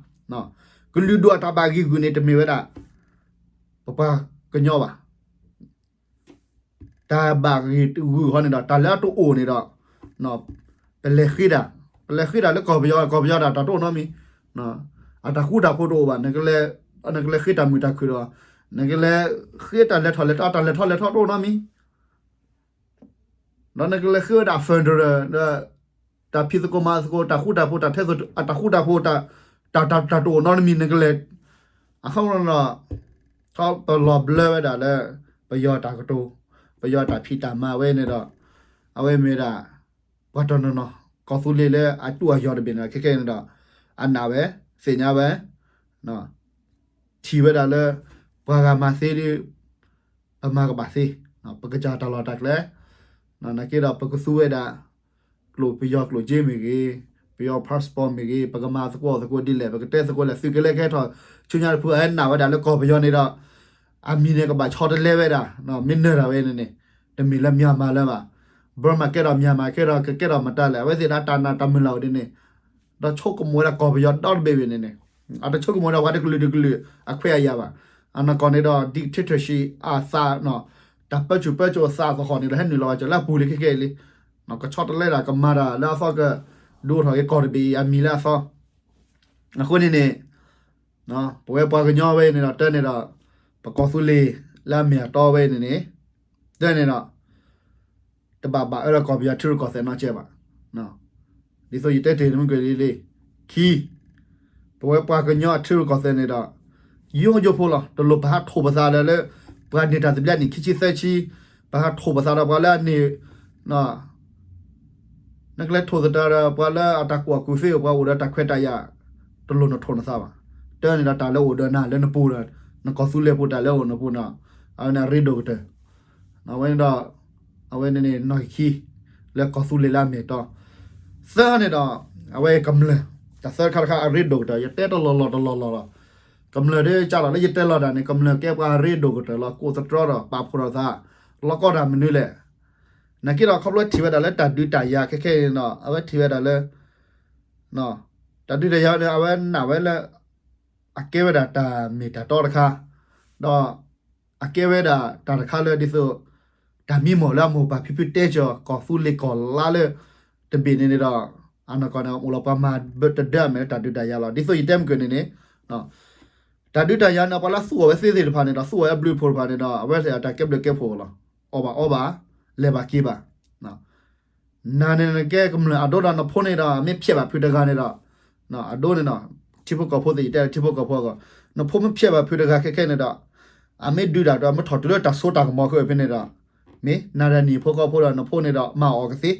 ကလုာ်ဒူၣ်အတၢ်ဘၣ်ဂံာ်ဂုာ်န့ၣ် တမ့ၢ်ဝဲဒၣ် ပပှၤကညီဘၣ်. တၢ်ဘၣ်ဂံာ်ဂုာ်ဃီန့ၣ်ဒီး တၢ်လၢအတအိၣ်န့ၣ်ဒီး ပလဲၤဃ့တၢ်, ပလဲၤဃ့တၢ်လၢကီၢ်ပယီၤ, ကီၢ်ပယီၤဒၣ်တၢ်တအိၣ်နီတမံၤ, အတၢ်ဃူတၢ်ဖိးတအိၣ်ဘၣ်, နကလဲၤဃ့တၢ်မုာ်တၢ်ခုၣ်ဒီး နကလဲၤဃ့တၢ်လဲၤထီၣ်လဲၤထီ, တၢ်လဲၤထီၣ်လဲၤထီတအိၣ်နီတမံၤ, ဒီးနကလဲၤဃ့ဝဲဒၣ် federal ဒီး တၢ်ဖံးသကိးမၤသကိး တၢ်ဃူတၢ်ဖိး တၢ်ထဲသိး တၢ်ဃူတၢ်ဖိး တၢ် တၢ်တအိၣ်နီတမံၤ နကလဲၤ, အဃိဒီး ထီၣ်ပလီၤဘျၢဝဲဒၣ်လၢ ပယီၤတၢ်ကတိၤ, ပယီၤတၢ်ဖံးတၢ်မၤဝဲန့ၣ်ဒီး အဝဲမ့ၢ်ဝဲဒၣ် ပှၤတနီၤနီၤ ကီၢ်သူလ့ၤလၢအတူၢ်အယီၤတဘ့ၣ်န့ၣ်ဒီး ခဲခဲအံၤန့ၣ်ဒီး အနာ်ဝဲ သ့ၣ်ညါဝဲ ထံၣ်ဝဲဒၣ်လၢ ပှၤဂၤမၤသ့ဒီး ပမၤကဘၣ်သ့, ပကစၢ်တၢ်လီၢ်တၢ်ကျဲ, နာ်က့ဒီး ပကသူဝဲဒၣ် ကျိာ်ပယီၤကျိာ်က့မ့ၢ်ဂ့ၤ, ပယီၤ passport မ့ၢ်ဂ့ၤ, ပကမၤသကိးသကိးဒ်လဲၣ်, ပကတဲသကိးလဲၣ်, သုးက့လွံၢ်ကဟဲထီၣ် ဆူညါတဖုအဟဲနာ်ဝဲဒၣ်လၢကီၢ်ပယီၤန့ၣ်ဒီး အမံၤန့ၣ်ကဘၣ်ဆီတလဲဝဲဒၣ်, မ့ၢ်နၢၤတၢ်ဝဲန့ၣ်န့ၣ် တမ့ၢ်လၢ Myanmar လၢၤဘၣ်, Burma ကဲထီၣ် Myanmar ကဲထီၣ် ကကဲထီၣ်မတၤလဲၣ်, အဝဲသ့ၣ်ဒၣ်တၢ်နာ်တၢ်မုၢ်လၢ်အိၣ်ဒ်န့ၣ် ဒီးဆိကမိၣ်ဝဲဒၣ်ကီၢ်ပယီၤဒီတဘ့ၣ်ဘ့ၣ်န့ၣ်န့ၣ်, အတဆိကမိၣ်ဝဲဒၣ်ပှၤတကလုာ်တကလုာ်အခွဲးအယာ်ဘၣ်, အနီၢ်ကီၢ်န့ၣ်ဒီး dictatorship အသး, တၢ်ပၢဆူၣ်ပၢစိးအသးသဟီၣ်န့ၣ်ဒီး ဟဲနုာ်လီၤဝဲကၢၤလၢအပူၤလံခဲခဲအံၤလံ, ကဆီတလဲတၢ်ကမၤတၢ်လၢအသီက ဒုးအိၣ်ထီၣ်က့ၤကီၢ်တဘ့ၣ်အံၤအမံၤလၢအသီ, အဃိန့ၣ်န့ၣ် ပဝဲပှၤကညီဝဲအံၤန့ၣ်ဒီး တၢ်န့ၣ်ဒီး ပကီၢ်သူလ့ၤလၢအမ့ၢ်အတီဝဲအံၤန့ၣ်န့ၣ်, တၢ်န့ၣ်ဒီး တဘၣ်ဘၣ်အၢလၢကီၢ်ပယီၤထံရူၢ်ကီၢ်သဲးနီတစဲးဘၣ်. ဒ်သိးယတဲတ့ၢ်မုၢ်ကလံၤလံ, ခံ, ပဝဲပှၤကညီအထံရူၢ်ကီၢ်သဲးန့ၣ်ဒီး ယိယိဖိလီၤ, တလိၣ်ပဟးထိၣ်ပသးလၢ လၢပှၤန့ၢ်တၢ်သဘျ့နံၣ်ခံဆံသၢဆံ, ပဟးထိၣ်ပသးဒီးပှၤလၢအန့ၢ် နကလဲၤထိၣ်သတးဒီးပှၤလၢအတၢ်ကူၣ်ဘၣ်ကူၣ်သ့အိၣ် ပှၤအိၣ်ဒီးတၢ်ခွဲးတၢ်ယာ်, တလိၣ်နထိၣ်နသးဘၣ်. တၢ်န့ၣ်ဒီးတၢ်လၢအိၣ်ဒီးနၤလၢနပူၤဒီး နကီၢ်သူလ့ၤဖိတၢ်လၢအိၣ်နပူၤန့ၣ်, အဝဲန့ၣ်အရ့ဒိၣ်ကတၢၢ်, အဝဲန့ၣ်ဒီး အဝဲန့ၣ်န့ၣ်နီၣ်ဂံၢ်ခံ လၢကီၢ်သူလ့ၤလၢအမ့ၢ်အတီ, သၢန့ၣ်ဒီး အဝဲကမျၢၢ်, တၢ်သၢခါတခါအရ့ဒိၣ်ကတၢၢ် ယတဲတလီၢ်လီၢ်တလီၢ်လီၢ်လီၤ. ကမျၢၢ်ဒ်ကၢ်လီၤလၢယတဲလီၤတၢ်န့ၣ် ကမျၢၢ်ကဲပှၤအရ့ဒိၣ်ကတၢၢ်လီၤ, ကိးသတြီဒီးပာ်ဖှိၣ်ထီၣ်သး, လီၢ်ကီတၢ်မနုၤလဲၣ်. နာ်က့ဒီးခီဖျိထံၣ်ဝဲဒၣ်လၢတၢ်ဒုးတၢ်ယၤခဲခဲအံၤန့ၣ်ဒီး အဝဲထံၣ်ဝဲဒၣ်လၢ တၢ်ဒုးတၢ်ယၤန့ၣ် အဝဲနာ်ဝဲလၢ အကဲဝဲဒၣ်တၢ်မ့ၢ်တၢ်တီတခါ, ဒီးအကဲဝဲဒၣ်တၢ်တခါလၢဒ်သိး တၢ်မံမီၢ်လၢအမိၢ်ပၢ်ဖံဖုတဲစၢၤကီၢ်သူလ့ၤကီၢ်လါလၢ တဘ့ၣ်န့ၣ်န့ၣ်ဒီး အနီၢ်ကီၢ်န့ၣ် အိၣ်လီၤပှၤမၤတဒၢအမဲာ်လၢတၢ်ဒုးတၢ်ယၤလီၤ. ဒ်သိးယတဲမုၢ်ကၢၢ်န့ၣ်န့ၣ် တၢ်ဒုးတၢ်ယၤန့ၣ် ပှၤလၢသူအီၤဝဲသ့သ့ၣ်တဖၣ်န့ၣ်ဒီး သူအီၤဝဲဘျုးဖှိၣ်တဖၣ်န့ၣ်ဒီး အဝဲသ့ၣ်အတၢ်ကဲဘျုးကဲဖှိၣ်လီၤ. အီၣ်ဘၣ်အီဘၣ်, လဲၤဘၣ်က့ၤဘၣ် နၤန့ၣ်နကဲကမျၢၢ်အဒိဒီးနဖိန့ၣ်ဒီး မ့ၢ်ဖျဲးဘၣ်ဖုးတဂၤန့ၣ်ဒီး အဒိန့ၣ်ဒီး ထံဖိကီၢ်ဖိသ့ၣ်ယတဲထံဖိကီၢ်ဖိအဂီၢ်, နဖိမ့ၢ်ဖျဲးဘၣ်ဖုးတဂၤခဲခဲန့ၣ်ဒီး အမ့ၢ်ဒုးတၢ်ဒီး မ့ၢ်ထီၣ်တုၤလၢတၢ်စိတၢ်ကမီၤခဲအံၤဖဲန့ၣ်ဒီး မ့ၢ်နၤဒီးနံၣ်ဖိကီၢ်ဖိဒီးနဖိန့ၣ်ဒီး မၤအီၣ်ကသ့,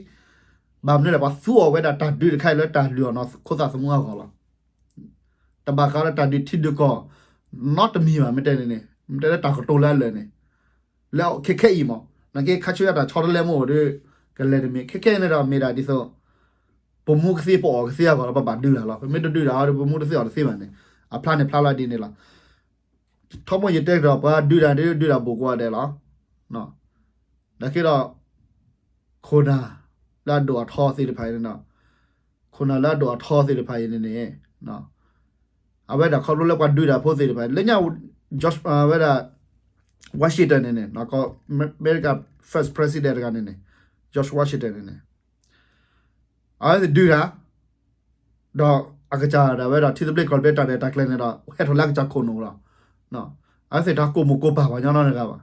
ဘၣ်မနုၤလဲၣ် ပှၤသူအီၤဝဲဒၣ်တၢ်ဒုးတခါအံၤလၢတၢ်လုၢ်အီၣ်နီၢ်ခိသးသမူအဂီၢ်လီၤ. တဘၣ်ဃးလၢတၢ်ဒုးထံဒုးကီၢ် နီတမံၤဘၣ် မ့ၢ်တဲန့ၣ်န့ၣ် မ့ၢ်တဲလၢတၢ်ကတိၤလၢအလၢာ်န့ၣ် လၢခဲခဲအံၤမး နက့ခါဆူညါတၢ်ဆီတလဲမ့ၢ်အိၣ်ဒီး ကလဲၤတမ့ၢ် ခဲခဲအံၤန့ၣ်ဒီး မ့ၢ်ဒၣ်ဒ်သိး ပမူကသ့ပအီၣ်ကသ့အဂီၢ်လီၤ ပဘၣ်ဒုးတၢ်လီၤ ပမ့ၢ်တဒုးတၢ်ဒီး ပမူတသ့အီၣ်တသ့ဘၣ်န့ၣ် အဖျါန့ၣ်ဖျါလီၤဒ်န့ၣ်လီၤ. ထီဘိယတဲကဒီး ပှၤဒုးတၢ်ဒုး ဒုးတၢ်ဘူးကိးဂၤဒဲးလီၤ. နာ်က့ဒီး ခိၣ်နၢ်လၢအဒိၣ်အထီသ့ၣ်တဖၣ်အံၤန့ၣ်ဒီး ခိၣ်နၢ်လၢအဒိၣ်အထီသ့ၣ်တဖၣ်အံၤန့ၣ်န့ၣ် အဝဲဒၣ်ခီဖျိလၢပှၤဒုးတၢ်ဖိသ့ၣ်တဖၣ် လၢညါ ဝဲဒၣ် Washington န့ၣ်န့ၣ် အမဲရကၤ first president တဂၤန့ၣ်န့ၣ် George Washington န့ၣ်န့ၣ် အဝဲသ့ၣ်ဒုးတၢ် ဒီးအကစၢ်ဒၣ်ဝဲဒၣ် ထံသဘျ့ကီၢ်သဘျ့တၢ်ရဲၣ်တၢ်ကျဲၤန့ၣ်ဒီး ဟဲထီၣ်လၢအကစၢ်ခိၣ်နူာ်လီၤ. အဝဲသ့ၣ်တၢ်ကိၢ်မိၢ်ကိၢ်ပၢ်ပှၤညီနီတဂၤဘၣ်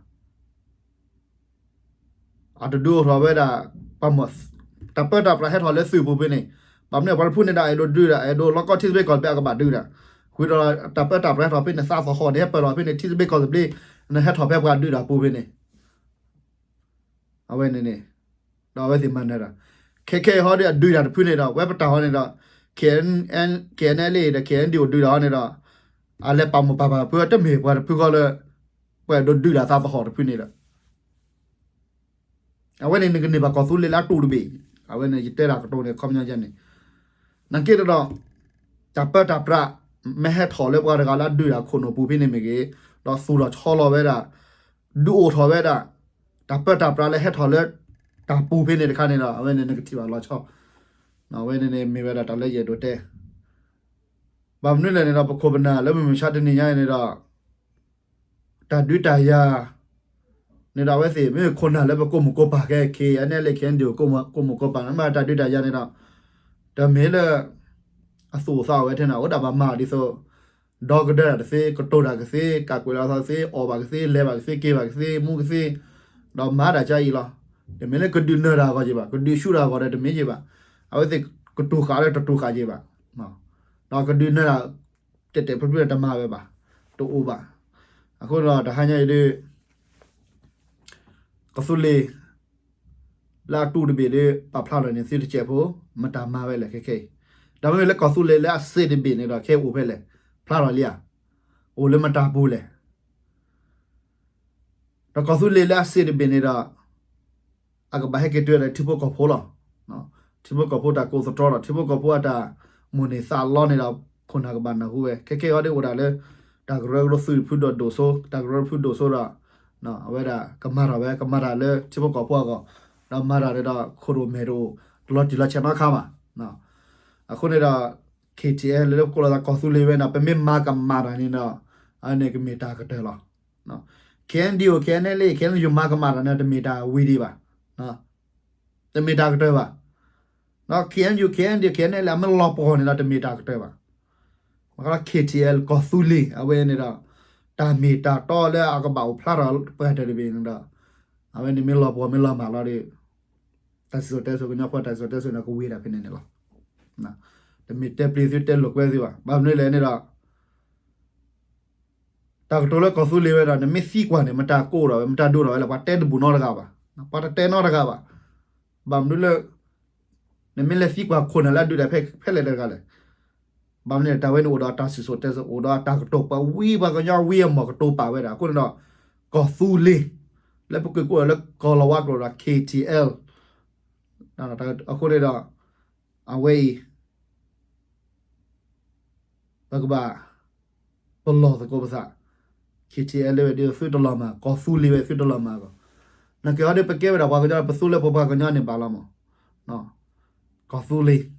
အတဒုးအိၣ်ထီၣ်ဝဲဒၣ် ပှၤမၢ တၢ်ပၢတၢ်ပြးဟဲထီၣ်လၢသုးပူၤဖဲန့ၣ် ဘၣ်မနုၤပှၤတဖုန့ၣ်ဒီး အဲၣ်ဒိးဒုးဒၣ် အဲၣ်ဒိးလီၢ်ကီထံသဘျ့ကီၢ်သဘျ့အကဘၣ်ဒုးဒၣ် ဝံၤဒီးတၢ်ပၢတၢ်ပြးဟဲထီၣ်ဖဲန့ၣ် သးသဟီၣ်န့ၣ် ဟဲပၢၢ်ထီၣ်ဖဲန့ၣ် ထံသဘျ့ကီၢ်သဘျ့ နဟဲထီၣ်ဖဲပှၤဒုးဒၣ်ပူၤဖဲန့ၣ် အဝဲန့ၣ်န့ၣ် ဒီးအဝဲသ့ၣ်မၤနၢၤဒီး ခဲခဲအံၤဟီဒီးအဒုးဒၣ်တဖုန့ၣ်ဒီး ဝဲပတၢ်ဟီန့ၣ်ဒီး K N L A ဒီး K N D O ဒုးဒၣ်ဟီန့ၣ်ဒီး အလဲၤပာ်မိၢ်ပာ်ပၢ်ဖုအတမ့ၢ်ပှၤတဖုဃီလၢ ပှၤအဲၣ်ဒိးဒုးဒၣ်သးသဟီၣ်တဖုန့ၣ်ဒီး အဝဲန့ၣ်နကန့ၢ်ဘၣ်ကီၢ်သူလ့ၤလၢအတူၢ်တဘ့ၣ် အဝဲန့ၣ်ယတဲဒၣ်ကတိၤန့ၣ် ခီပညီယဲန့ၣ် နက့တဒီး တၢ်ပၢတၢ်ပြး မ့ၢ်ဟဲထီၣ်လၢပှၤတဂၤလၢအဒုးဒၣ်ခိၣ်နူာ်ပူၤဖဲန့ၣ်မ့ၢ်ဂ့ၤ ဒီးသူၣ်ထီၣ်ဆီလီၤဝဲဒၣ် ဒုးအိၣ်ထီၣ်ဝဲဒၣ် တၢ်ပၢတၢ်ပြးလၢဟဲထီၣ်လၢ တၢ်ပူၤဖဲန့ၣ်တခါန့ၣ်ဒီး အဝဲန့ၣ်နကထံၣ်ဘၣ်လီၤဆီ, အဝဲန့ၣ်န့ၣ်မ့ၢ်ဝဲဒၣ်တၢ်လၢယအဲၣ်ဒိးတဲ ဘၣ်မနုၤလဲၣ်န့ၣ်ဒီး ပခိၣ်ပနၢ်လၢမုၢ်မဆါတနံၤညါအံၤန့ၣ်ဒီး တၢ်ဒုးတၢ်ယၤ န့ၣ်ဒီး အဝဲသ့ၣ်မ့ၢ်ခိၣ်နၢ်လၢပကိးမုၢ်ကိးပၢ်ခဲ ခ့ၣ်အဲၣ်နဲလ့ၣ် ခ့ၣ်အဲၣ်ယူၣ် ကိးမုၢ်ကိးပၢ် မ့ၢ်တၢ်ဒုးတၢ်ယၤန့ၣ်ဒီး တမ့ၢ်လၢ အသူၣ်အိၣ်သးအိၣ်ဝဲထဲန့ၣ် အိၣ်ဒၣ်ဘၣ်မၤဒ်သိး ဒီကဒၢတၢ်တသ့ ကတိၤတၢ်ကသ့ ကးကွံာ်လီၤသးသ့ အီၣ်ဘၣ်ကသ့ လဲၤဘၣ်ကသ့ က့ၤဘၣ်ကသ့ မူကသ့ ဒီးမၤတၢ်ကအံၤလီၤ. တမ့ၢ်လၢကဒုးနၢၤတၢ်အဂီၢ်က့ၤဘၣ် ကဒုးဆူၣ်တၢ်အဂီၢ်ဒီးတမ့ၢ်က့ၤဘၣ်. အဝဲသ့ၣ်ကတိၤဃာ်လၢတတိၤဃာ်က့ၤဘၣ်. ဒီးကဒုးနၢၤတၢ် တဲာ်တဲာ်ဖျုးဖျုးတမၤဝဲဘၣ်, တအိၣ်ဘၣ်. အဃိဒီးတဟါညါအံၤဒ် ကီၢ်သူလ့ၤ လၢအတူၢ်တဘ့ၣ်ဒီး ပာ်ဖျါထီၣ်န့ၣ် သုတစဲးဖိ မတၤမၤဝဲလဲၣ်ခဲခဲအံၤ. ဒီးမ့မ့ၢ်လၢကီၢ်သူလ့ၤလၢအစ့တဘ့ၣ်န့ၣ်ဒီး ခဲအံၤအိၣ်ဖဲလဲၣ်, ဖျါထီၣ်လံဧါ, အိၣ်လၢမတၤပူၤလဲၣ်. ဒီးကီၢ်သူလ့ၤလၢအစ့တဘ့ၣ်န့ၣ်ဒီး အကဘၣ်ဟဲက့ၤတုၤဒီးထံဖိကီၢ်ဖိလီၤ. ထံဖိကီၢ်ဖိတၢ်ကိးသတြီဒီး ထံဖိကီၢ်ဖိအတၢ်မိၣ်န့ၢ်သးလီန့ၣ်ဒီး ခိၣ်နၢ်ကဘၣ်နၢ်ဟူဝဲ ခဲခဲအံၤဒ်အိၣ်ဒၣ်လၢ တၢ်ကရၢကရိသုးဖုဒိၣ်ဒိၣ်စိ တၢ်ကရၢဖုဒိၣ်စိဒီး အဝဲဒၣ်ကမၤထီၣ်ဝဲ ကမၤတၢ်လၢထံဖိကီၢ်ဖိအဂီၢ်, ဒီးမၤတၢ်န့ၣ်ဒီး ခိၣ်ဒိၣ်မဲာ်တအိၣ် တလီၤတံၢ်လီၤဆဲးနီတခါဘၣ်. အဃိန့ၣ်ဒီး ခ့ၣ်ထံၣ်အဲၣ် လၢပကိးလီၤသးကီၢ်သူလ့ၤဝဲန့ၣ် ပမ့ၢ်မၤကမၣ်တၢ်န့ၣ်ဒီး အန့ၣ်ကမ့ၢ်တၢ်ကတၢၢ်လီၤ. ခ့ၣ်အဲၣ်ယူၣ် ခ့ၣ်အဲၣ်နဲလ့ၣ် ခ့ၣ်အဲၣ်ယူၣ် မၤကမၣ်တၢ်န့ၣ် တမ့ၢ်တၢ်ဝံၤဒံးဘၣ်, တမ့ၢ်တၢ်ကတၢၢ်ဘၣ်. ခ့ၣ်အဲၣ်ယူၣ် ခ့ၣ်အဲၣ်ယူၣ် ခ့ၣ်အဲၣ်နဲလ့ၣ် အမ့ၢ်လီၤပှီၢ်န့ၣ်ဒီး တမ့ၢ်တၢ်ကတၢၢ်ဘၣ်. ခ့ၣ်ထံၣ်အဲၣ် ကီၢ်သူလ့ၤ အဝဲန့ၣ်ဒီး တၢ်မ့ၢ်တၢ်တီလၢအကဘၣ်အိၣ်ဖျါထီၣ်ပှၤတၢၢ်တဘ့ၣ်န့ၣ်ဒီး အဝဲန့ၣ်မ့ၢ်လီၤပှီၢ်မ့ၢ်လီၤမၢ်လီၤဒီး တၢ်စံၣ်စိၤတဲစိၤ ကညီဖိတၢ်စံၣ်စိၤတဲစိၤန့ၣ် ကဝံၤဒၣ်ဖဲန့ၣ်န့ၣ်လီၤ. တမ့ၢ်တဲပျံၤသုတဲလိာ်ကွဲသုဘၣ်. ဘၣ်မနုၤလဲၣ်န့ၣ်ဒီး တၢ်ကတိၤလၢကီၢ်သူလ့ၤဝဲဒီး နမ့ၢ်သံကွၢ်န့ၣ် မတၤကိးဒီးဝဲ မတၤဒိဒီးဝဲလဲၣ် ပှၤတဲတဘူၣ်နီတဂၤဘၣ်, ပှၤတတဲနီတဂၤဘၣ်. ဘၣ်မနုၤလၢ နမ့ၢ်လဲၤသံကွၢ်ခိၣ်နၢ်လၢအဒုးတၢ်ဖဲလဲၣ်တဂၤလဲၣ်. ဘၣ်မနုၤလဲၣ် တၢ်ဝဲန့ၣ်အိၣ်ဒီးတၢ်စံၣ်စိၤတဲစိၤ အိၣ်ဒီးတၢ်ကတိၤပှၤဝံပှၤကညီဝံအမီၢ်ကတိၤပာ်ဝဲဒၣ်. အဃိန့ၣ်ဒီး ကီၢ်သူလ့ၤ လၢပကကိးလၢကီၢ်လီၤဝါကျိာ်ဒီး ခ့ၣ်ထံၣ်အဲၣ် အဃိန့ၣ်ဒီး အဝဲအံၤ ပကဘၣ် ပလီၢ်သကိးပသး, ခ့ၣ်ထံၣ်အဲၣ်လၢဝဲဒ်သိးသုတလီၤမၢ် ကီၢ်သူလ့ၤဝဲသုတလီၤမၢ်အဂီၢ်, နကဲအီၤဒ်ပကဲဝဲဒၣ်ပှၤကညီ ပသူလၢပပှၤကညီန့ၣ်ဘၣ်လီၤမး, ကီၢ်သူလ့ၤ,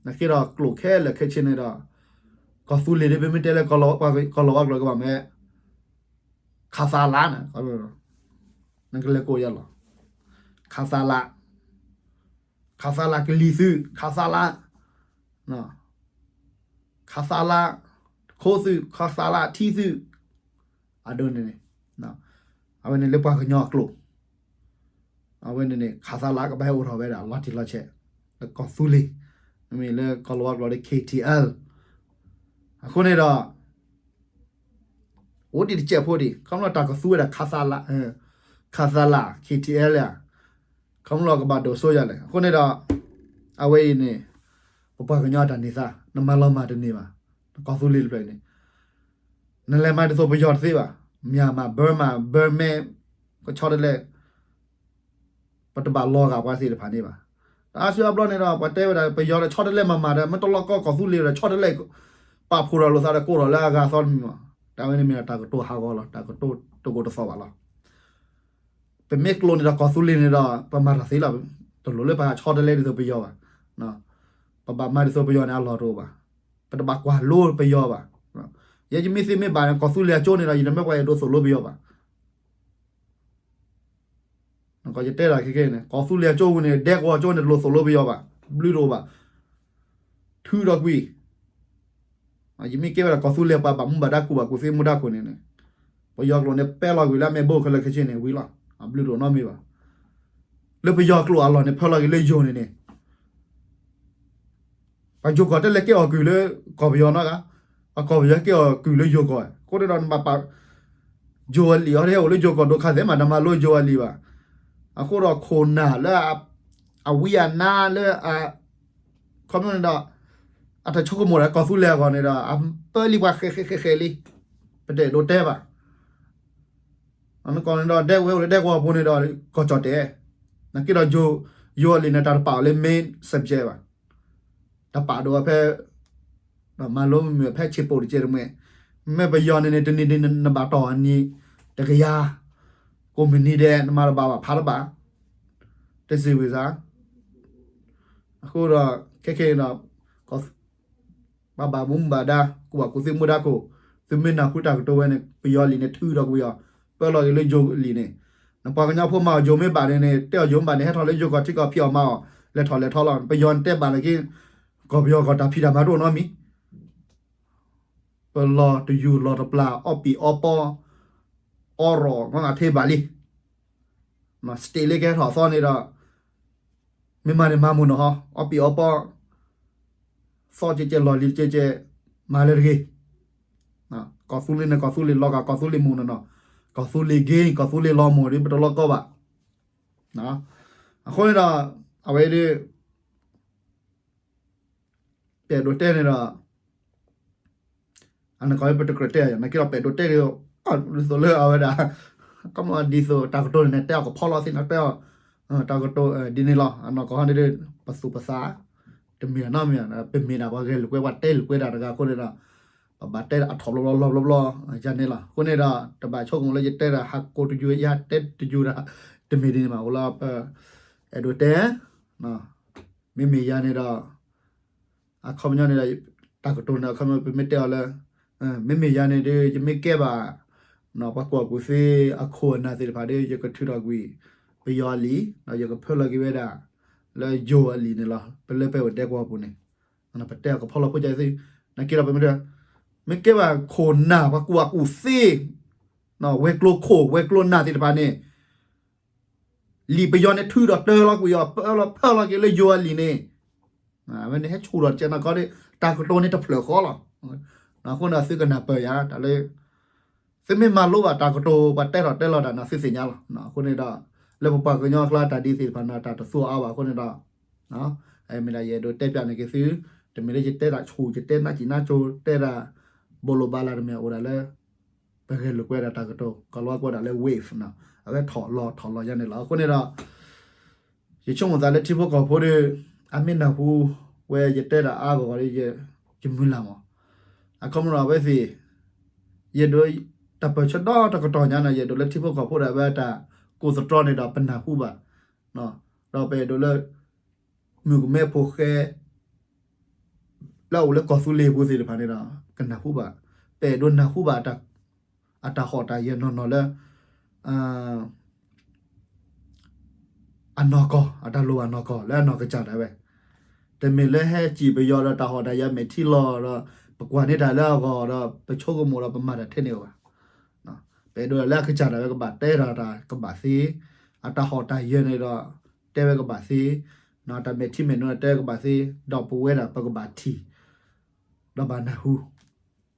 နက့ဒီးကျိာ်ခဲလၢာ်ခဲဆ့န့ၣ်ဒီး ကီၢ်သူလ့ၤဒ်ပမ့ၢ်တဲလၢ ကီၢ်လီၤဝါကျိာ်ကဘၣ်မ့ၢ် ခးသးလးန့ၣ်, နကလဲၤကိးယၤလီၤ, ခးသးလး ခးသးလးကလံၤသုး ခးသးလး, ခးသးလး ခိသုး ခးသးလးထံသုး, အဒိန့ၣ်န့ၣ် အဝဲန့ၣ်လၢပှၤကညီအကျိာ်, အဝဲန့ၣ်န့ၣ် ခးသးလးကဘၣ်ဟဲအိၣ်ထီၣ်ဝဲဒၣ်လီၤတံၢ်လီၤဆဲး, လၢကီၢ်သူလ့ၤ, မ့မ့ၢ်လၢကီၢ်လီၤဝါကျိာ်ဒီး ခ့ၣ်ထံၣ်အဲၣ်, အဃိန့ၣ်ဒီး အိၣ်ဒံးတစဲးဖိဒံး ခီဖျိတၢ်ကသူဝဲဒၣ် ခးသးလး, ခးသးလး ခ့ၣ်ထံၣ်အဲၣ်လၢ ခီဖျိကဘၣ်ဒိၣ်စိယၤလဲၣ်. အဃိန့ၣ်ဒီး အဝဲအံၤန့ၣ် ပပှၤကညီအတၢ်န့ၢ်သါ နမၤလီၤမၢ်တန့ၢ်ဘၣ်, ကီၢ်သူလ့ၤတဖျၢၣ်အံၤန့ၣ် နလဲၤမၤဒ်သိးပယီၤတသ့ဘၣ်, မၠၣ်မး ဘၢမး ဘၢမဲ ကဆီတလဲ ပတဘၣ်လီၤဂာ်ပှၤသ့ၣ်တဖၣ်န့ၣ်ဘၣ်. တၢ်အါစုအါဘျီန့ၣ်ဒီး ပှၤတဲဝဲဒၣ် ပယီၤဒီးဆီတလဲမၤမးဒီး မ့ၢ်တလီၢ်ကီကီၢ်သူလ့ၤဒီး ဆီတလဲ ပာ်ဖှိၣ်ထီၣ်လိာ်သးဒီးကိးထီၣ်လၢအဂၤသီတမံၤမး. တၢ်ဝဲန့ၣ်မ့ၢ်ဒၣ်တၢ်ကတိၤဟးဂီၤလီၤ, တၢ်ကတိၤတကိးတသီၣ်ဘၣ်လီၤ. ပမ့ၢ်ကျိာ်န့ၣ်ဒီး ကီၢ်သူလ့ၤန့ၣ်ဒီး ပမၤတၢ်သ့လီၤ, တလိၣ်လၢပဟးဆီတလဲဒ်သိးပယီၤဘၣ်. ပဘၣ်မၤဒ်သိးပယီၤန့ၣ် အလီၢ်တအိၣ်ဘၣ်. ပတဘၣ်ကွၢ်လိပယီၤဘၣ်. ယဲယမ့ၢ်သ့မ့ၢ်ဘၣ်န့ၣ် ကီၢ်သူလ့ၤအကၠိန့ၣ်ဒီး ယတမ့ၢ်ပှၤအဲၣ်ဒိးသိၣ်လိပယီၤဘၣ်. ယတဲဒၣ်ခဲခဲန့ၣ် ကီၢ်သူလ့ၤအကၠိဝံၤန့ၣ် ဒဲကဝီၤကၠိန့ၣ် တလိၣ်သိၣ်လိပယီၤဘၣ်, ဘျုးတအိၣ်ဘၣ်, ထုးဒီးကွံာ်. ယမ့ၢ်ကဲဝဲဒၣ်ကီၢ်သူလ့ၤပှၤဘၣ်မူဘၣ်ဒါကူၣ်ဘၣ်ကူၣ်သ့မူဒါခိၣ်န့ၣ်န့ၣ် ပယီၤကျိာ်န့ၣ် ပဲလီၤကွံာ်လၢအမဲာ်ဘိခဲလၢာ်ခဲဆ့န့ၣ် ဝံၤလီၤ, အဘျုးတအိၣ်နီတမံၤဘၣ်. လၢပယီၤကျိာ်အလီၢ်န့ၣ် ဖၢလီၤက့ၤလၢယိၤန့ၣ်န့ၣ် ပယိၤကီၢ်တလဲၤကဲအီၣ်ကုၢ်လၢကီၢ်ပယီၤနီတဂၤ, အကီၢ်ပယီၤကဲအီၣ်ကုၢ်လၢယိၤကီၢ်, အဃိန့ၣ်ဒီးနဘၣ်ပာ် ယိၤအလံာ်အီၤတဟဲအိၣ်လၢယိၤကီၢ်ဒိၣ်ခါသ့ၣ်မး နမၤလိယိၤအလံာ်ဘၣ်. အဃိဒီးခိၣ်နၢ်လၢ အဝံအနါလၢ ခီဖျိန့ၣ်ဒီး အတဆိကမိၣ်ဒီးကီၢ်သူလ့ၤအဂီၢ်န့ၣ်ဒီး အပၢလံပှၤဃဲးဃဲးဃဲးဃဲးလံ, ပတအဲၣ်ဒိးတဲဘၣ်. နကီၢ်န့ၣ်ဒီး ဒဲကဝဲအိၣ်လၢဒဲကဝီၤပူၤန့ၣ်ဒီး ကီၢ်ကၠီၣ်တဲာ်, နက့ဒီးယိၤအလံာ်န့ၣ် တၢ်တပာ်အီၤလၢ main subject ဘၣ်. တပာ်ဒိၣ်ဝဲဖဲ မၤလိမ့ၢ်ဖဲဆံးပိၣ်တကဲတမှဲ, မ့ၢ်ပယီၤန့ၣ်န့ၣ် တနံၤန့ၣ်နဘၣ်တီၢ်အနံၤတကယၤ, ကိးမုၢ်နံၤဒဲး နမၤတဘၣ်ဘၣ်ဖးတဘၣ်, တစံးဝံၤစါ, အဃိဒီး ခဲခဲအံၤဒီး ပှၤဘၣ်မူဘၣ်ဒါ ကူၣ်ဘၣ်ကူၣ်သ့မူဒါခိၣ်, သုမ့ၢ်နၢ်ဟူတၢ်ကတိၤဝဲန့ၣ် ပယီၤလံာ်န့ၣ်ထုးဒီးကွံာ်အီၤ, ပၢလီၤက့ၤလၢယိၤလံာ်န့ၣ်, နပှၤကညီဖိမၤအီၤယိၤမ့ၢ်ဘၣ်န့ၣ်န့ၣ် တဲအီၤယိၤမ့ၢ်ဘၣ်န့ၣ် ဟဲထီၣ်လၢယိၤကီၢ်ထံကီၢ်ဖံးအီၣ်မၤအီၣ် လဲၤထီၣ်လဲၤထီလီၤ. ပယီၤန့ၣ်တဲဘၣ်လၢက့ၤ ကီၢ်ပယီၤကီၢ်တၢ်ဖံးတၢ်မၤတအိၣ်နီတမံၤ ပလီၤတယူၢ်လီၤတပျၢ် အီပံာ်အီပီ အီရီၣ်မၤဂၤထဲဘၣ်လံ. state လၢကဟဲထီၣ်အသီန့ၣ်ဒီး မ့ၢ်မၤန့ၣ်မၤမုာ်နီၢ်ဟီ အီပံာ်အီပီ သီကဲကဲလီၢ်လံၤကဲကဲ မၤလၢတဂ့ၤ. ကီၢ်သူလ့ၤန့ၣ် ကီၢ်သူလ့ၤလီၤဂာ် ကီၢ်သူလ့ၤမုာ်နီၢ်နီၢ် ကီၢ်သူလ့ၤဂ့ၤ ကီၢ်သူလ့ၤလီၤမုာ်ဒီး ပတလီၤကီဘၣ်. အဃိန့ၣ်ဒီး အဝဲဒၣ် ပအဲၣ်ဒိးတဲန့ၣ်ဒီး အနကီၢ်ပတကြၢးတဲယၤ နက့ဒီးပအဲၣ်ဒိးတဲက့ၤ ဒ်သိးလၢအဝဲဒၣ် ကမၣ်ဒ်သိးတၢ်ကတိၤန့ၣ် တဲအီၤကဖီလီၤသ့ၣ်နီၤ တဲအီၤ တၢ်ကတိၤဒ်န့ၣ်လီၤ. အနီၢ်ကီၢ်ဟီန့ၣ်ဒီး ပသူၣ်ပသး တမ့ၢ်နီတမံၤ ပမ့ၢ်ဒၣ်ပှၤဂဲၤလိာ်ကွဲ ပှၤတဲလိာ်ကွဲတၢ်တဂၤအဃိန့ၣ်ဒီး ပဘၣ်တဲအထီၣ်ဘျီဘျီလီၤဘျီဘျီ ယၤန့ၣ်လီၤ. အဃိန့ၣ်ဒီး တဘၣ်ဆိကမိၣ်လၢယတဲတၢ်ဟးကိးတယုၢ် ယတဲတယုၢ်ဒၣ် တမ့ၢ်ဒ်န့ၣ်ဘၣ် အိၣ်လၢပ အဲၣ်ဒိးတဲ မ့မ့ၢ်ယၤန့ၣ်ဒီး အခီပညီန့ၣ်ဒီး တၢ်ကတိၤန့ၣ် အခီပညီ ပမ့ၢ်တဲအီၤလၢ မ့မ့ၢ်ယၤန့ၣ်ဒီး ယမ့ၢ်ကဲဘၣ် ပှၤကူၣ်ဘၣ်ကူၣ်သ့အခိၣ်အနၢ်သ့ၣ်တဖၣ်ဒီး ယကထုးထီၣ်ကွံာ် ပယီၤအလံာ် ဒီးယကဖၢလီၤက့ၤဝဲဒၣ် လၢယိၤအလံာ်န့ၣ်လီၤ. ပလၢပအဲၣ်ဒိးတဲကွၢ်ပူၤန့ၣ် ပတဲအီၤကဖီလီၤဖိကၢ်သ့ၣ် နက့ဒီးပမ့ၢ်တဲ မ့ၢ်ကဲဘၣ်ခိၣ်နၢ် ပှၤကူၣ်ဘၣ်ကူၣ်သ့ ဝဲၤကျိၤခိၣ် ဝဲၤကျိၤနၢ်သ့ၣ်တဖၣ်န့ၣ် လံာ်ပယီၤန့ၣ်ထုးဒီးတၢလီၤကွံာ်အီၤ ပၢလီၤဖၢလီၤက့ၤလၢယိၤအလံာ်န့ၣ် အဝဲန့ၣ်ဟဲဆူၣ်ဒီးကဲနီၢ်ကီၢ်ဒီး တၢ်ကတိၤန့ၣ်တဖျၢၣ်ဃီလီၤ. အဃိန့ၣ်သုကနၢ်ပၢၢ်ယၤ တၢ်လၢ သုမ့ၢ်မၤလိဘၣ်တၢ်ကတိၤ ပှၤတဲထီၣ်တဲလီၤတၢ်န့ၣ်သုသ့ၣ်ညါလီၤ. အဃိန့ၣ်ဒီး လၢပပှၤကညီအကျါတၢ်ဒ်သ့ၣ်တဖၣ်န့ၣ် တၢ်တသူအါဘၣ်အဃိန့ၣ်ဒီး မ့ၢ်ဒၣ်ယအဲၣ်ဒိးတဲပျးန့ၢ်က့ၤသု တမ့ၢ်လၢယတဲတၢ်ဆူၣ် ယတဲနါစံၣ်နါစိၤ တဲတၢ် ဘိးလိာ်ဘၣ်လၢတမ့ၢ်အိၣ်ဒၣ်လၢ ပဂဲၤလိာ်ကွဲဒၣ်တၢ်ကတိၤ ကီၢ်လီၤကွဲဒၣ်လၢ wave နီၤ အဝဲထီၣ်လီၤထီၣ်လီၤယါန့ၣ်လီၤ. အဃိန့ၣ်ဒီး ယဆိကမိၣ်သးလၢထံဖိကီၢ်ဖိဒီး အမ့ၢ်နၢ်ဟူဝဲယတဲတၢ်အါဂီၢ်ဂီၢ်ဒီး ယမုၢ်လၢ်မး အခီပညီအဝဲသ့ၣ် ယအဲၣ်ဒိး တၢ်ပၢၢ်ဆၢဒီတကတီၢ်ညါန့ၣ် ယအဲၣ်ဒိးလၢထံဖိကီၢ်ဖိဒၣ်ဝဲတၢ်ကိးသတြီန့ၣ်ဒီး ပနၢ်ဟူဘၣ် ဒီးပအဲၣ်ဒိးလၢ မုၣ်ကမဲဖိဃဲ လၢအအိၣ်လၢကီၢ်သူလ့ၤပူၤသ့ၣ်တဖၣ်န့ၣ်ဒီး ကနၢ်ဟူဘၣ် ပအဲၣ်ဒိးနၢ်ဟူဘၣ် အတၢ်ဟီၣ်တၢ်ယၢၤနီၢ်နီၢ်လၢ အနီၢ်ကီၢ် အတၢ်လိၣ်ဘၣ်နီၢ်ကီၢ် လၢအနီၢ်ကစၢ်ဒၣ်ဝဲ တမ့ၢ်လၢဟဲစံၣ်ပယီၤဒီးတၢ်ဟီၣ်တၢ်ယၢၤမဲာ်ထံလီၤဒီး ပကွၢ်န့ၢ်တၢ်လၢအဂီၢ်ဒီး ပဆိကမိၣ်ဒီးပမၤတၢ်ထဲန့ၣ်ဘၣ်. ပအဲၣ်ဒိးလၢအကစၢ်ဒၣ်ဝဲကဘၣ်တဲဒီးတၢ်ကဘၣ်သ့, အတၢ်ဟီၣ်တၢ်ယၢၤန့ၣ်ဒီး တဲဝဲကဘၣ်သ့, တၢ်မဲာ်ထံမဲာ်နိန့ၣ်တဲဝဲကဘၣ်သ့, ဒီးပဝဲဒၣ်ပကဘၣ်ထံၣ် ဒီးဘၣ်နၢ်ဟူ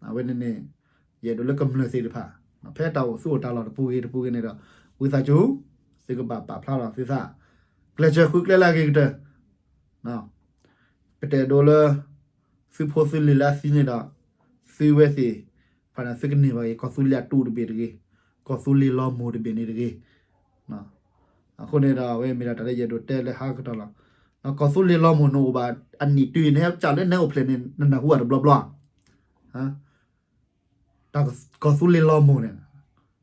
အဝဲန့ၣ်န့ၣ် ယအဲၣ်ဒိးလၢကမျၢၢ်သ့ၣ်တဖၣ် ဖဲတၢ်အိၣ်သူၣ်အိၣ်တၢ်လီၢ်တပူၤဂ့ၤတပူၤဂ့ၤန့ၣ်ဒီး ဝံသးစူၤ သုကဘၣ်ပာ်ဖျါထီၣ်သုသး ကျဲးစၢးဃုကျဲလၢအဂ့ၤကတၢၢ် ပတအဲၣ်ဒိးလၢ သုဖိသုလံၤလၢအသံန့ၣ်ဒီး သုဝဲသ့ၣ်တဖၣ်န့ၣ် သုကန့ၢ်ဘၣ်က့ၤ ကီၢ်သူလ့ၤအတူးတဘ့ၣ်တဂ့ၤ, ကီၢ်သူလ့ၤလီၤမိၢ်တဘ့ၣ်န့ၣ်တဂ့ၤ. အဃိန့ၣ်ဒီး အဝဲမ့ၢ်ဒၣ်တၢ်လၢယအဲၣ်ဒိးတဲလၢဟါကတီၢ်လီၤ. ကီၢ်သူလ့ၤလီၤမိၢ်နအိၣ်ဘၣ်အနံၣ်တုၤအံၤ နဟဲကၢ်လၢနဲအိၣ်ဖျဲၣ်န့ၣ် နနၢ်ဟူဘၣ်တဘျီဘျီ ကီၢ်သူလ့ၤလီၤမိၢ်န့ၣ်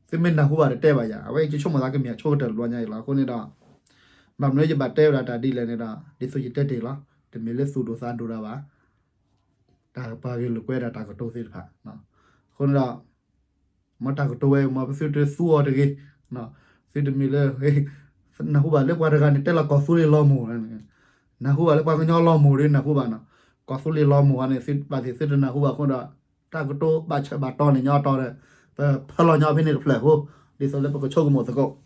သုမ့ၢ်နၢ်ဟူဘၣ်တတဲဘၣ်ယၤ အဝဲယဆိကမိၣ်သးကမ့ၢ်အဆိကတၢၢ်တဘျီညါအံၤလီၤ. အဃိန့ၣ်ဒီး ဘၣ်မနုၤယဘၣ်တဲဝဲဒၣ်တၢ်ဒ်လဲၣ်န့ၣ်ဒီး ဒ်သိးယတဲတ့ၢ်လီၤ တမ့ၢ်လၢသူၣ်ဒိၣ်သးဒိၣ်တၢ်ဘၣ် တၢ်ပှၤဂ့ၤလိာ်ကွဲဒၣ်တၢ်ကတိၤသ့ၣ်တဖၣ် အဃိန့ၣ်ဒီး မ်တၢ်ကတိၤဝဲ မ်ပသုတသူအီၤတဂ့ၤ, သုတမ့ၢ်လၢ နၢ်ဟူဘၣ်လၢပှၤတဂၤန့ၣ် တဲလီၤကီၢ်သူလ့ၤလီၤမိၢ်, နၢ်ဟူဘၣ်လၢပှၤကညီလီၤမိၢ်ဒီးနၢ်ဟူဘၣ်နီၤ, ကီၢ်သူလ့ၤလီၤမိၢ်န့ၣ် သုဘၣ်သ့ၣ်သုတနၢ်ဟူဘၣ်အဃိဒီး တၢ်ကတိၤဘၣ်ဆၢဘၣ်တီန့ၣ်ညီတီဒီး ပဖၢလီၤညီဖဲန့ၣ်တဖျၢၣ်ဖိ, ဒ်သိးလၢပကဆိကမိၣ်သကိး အဃိ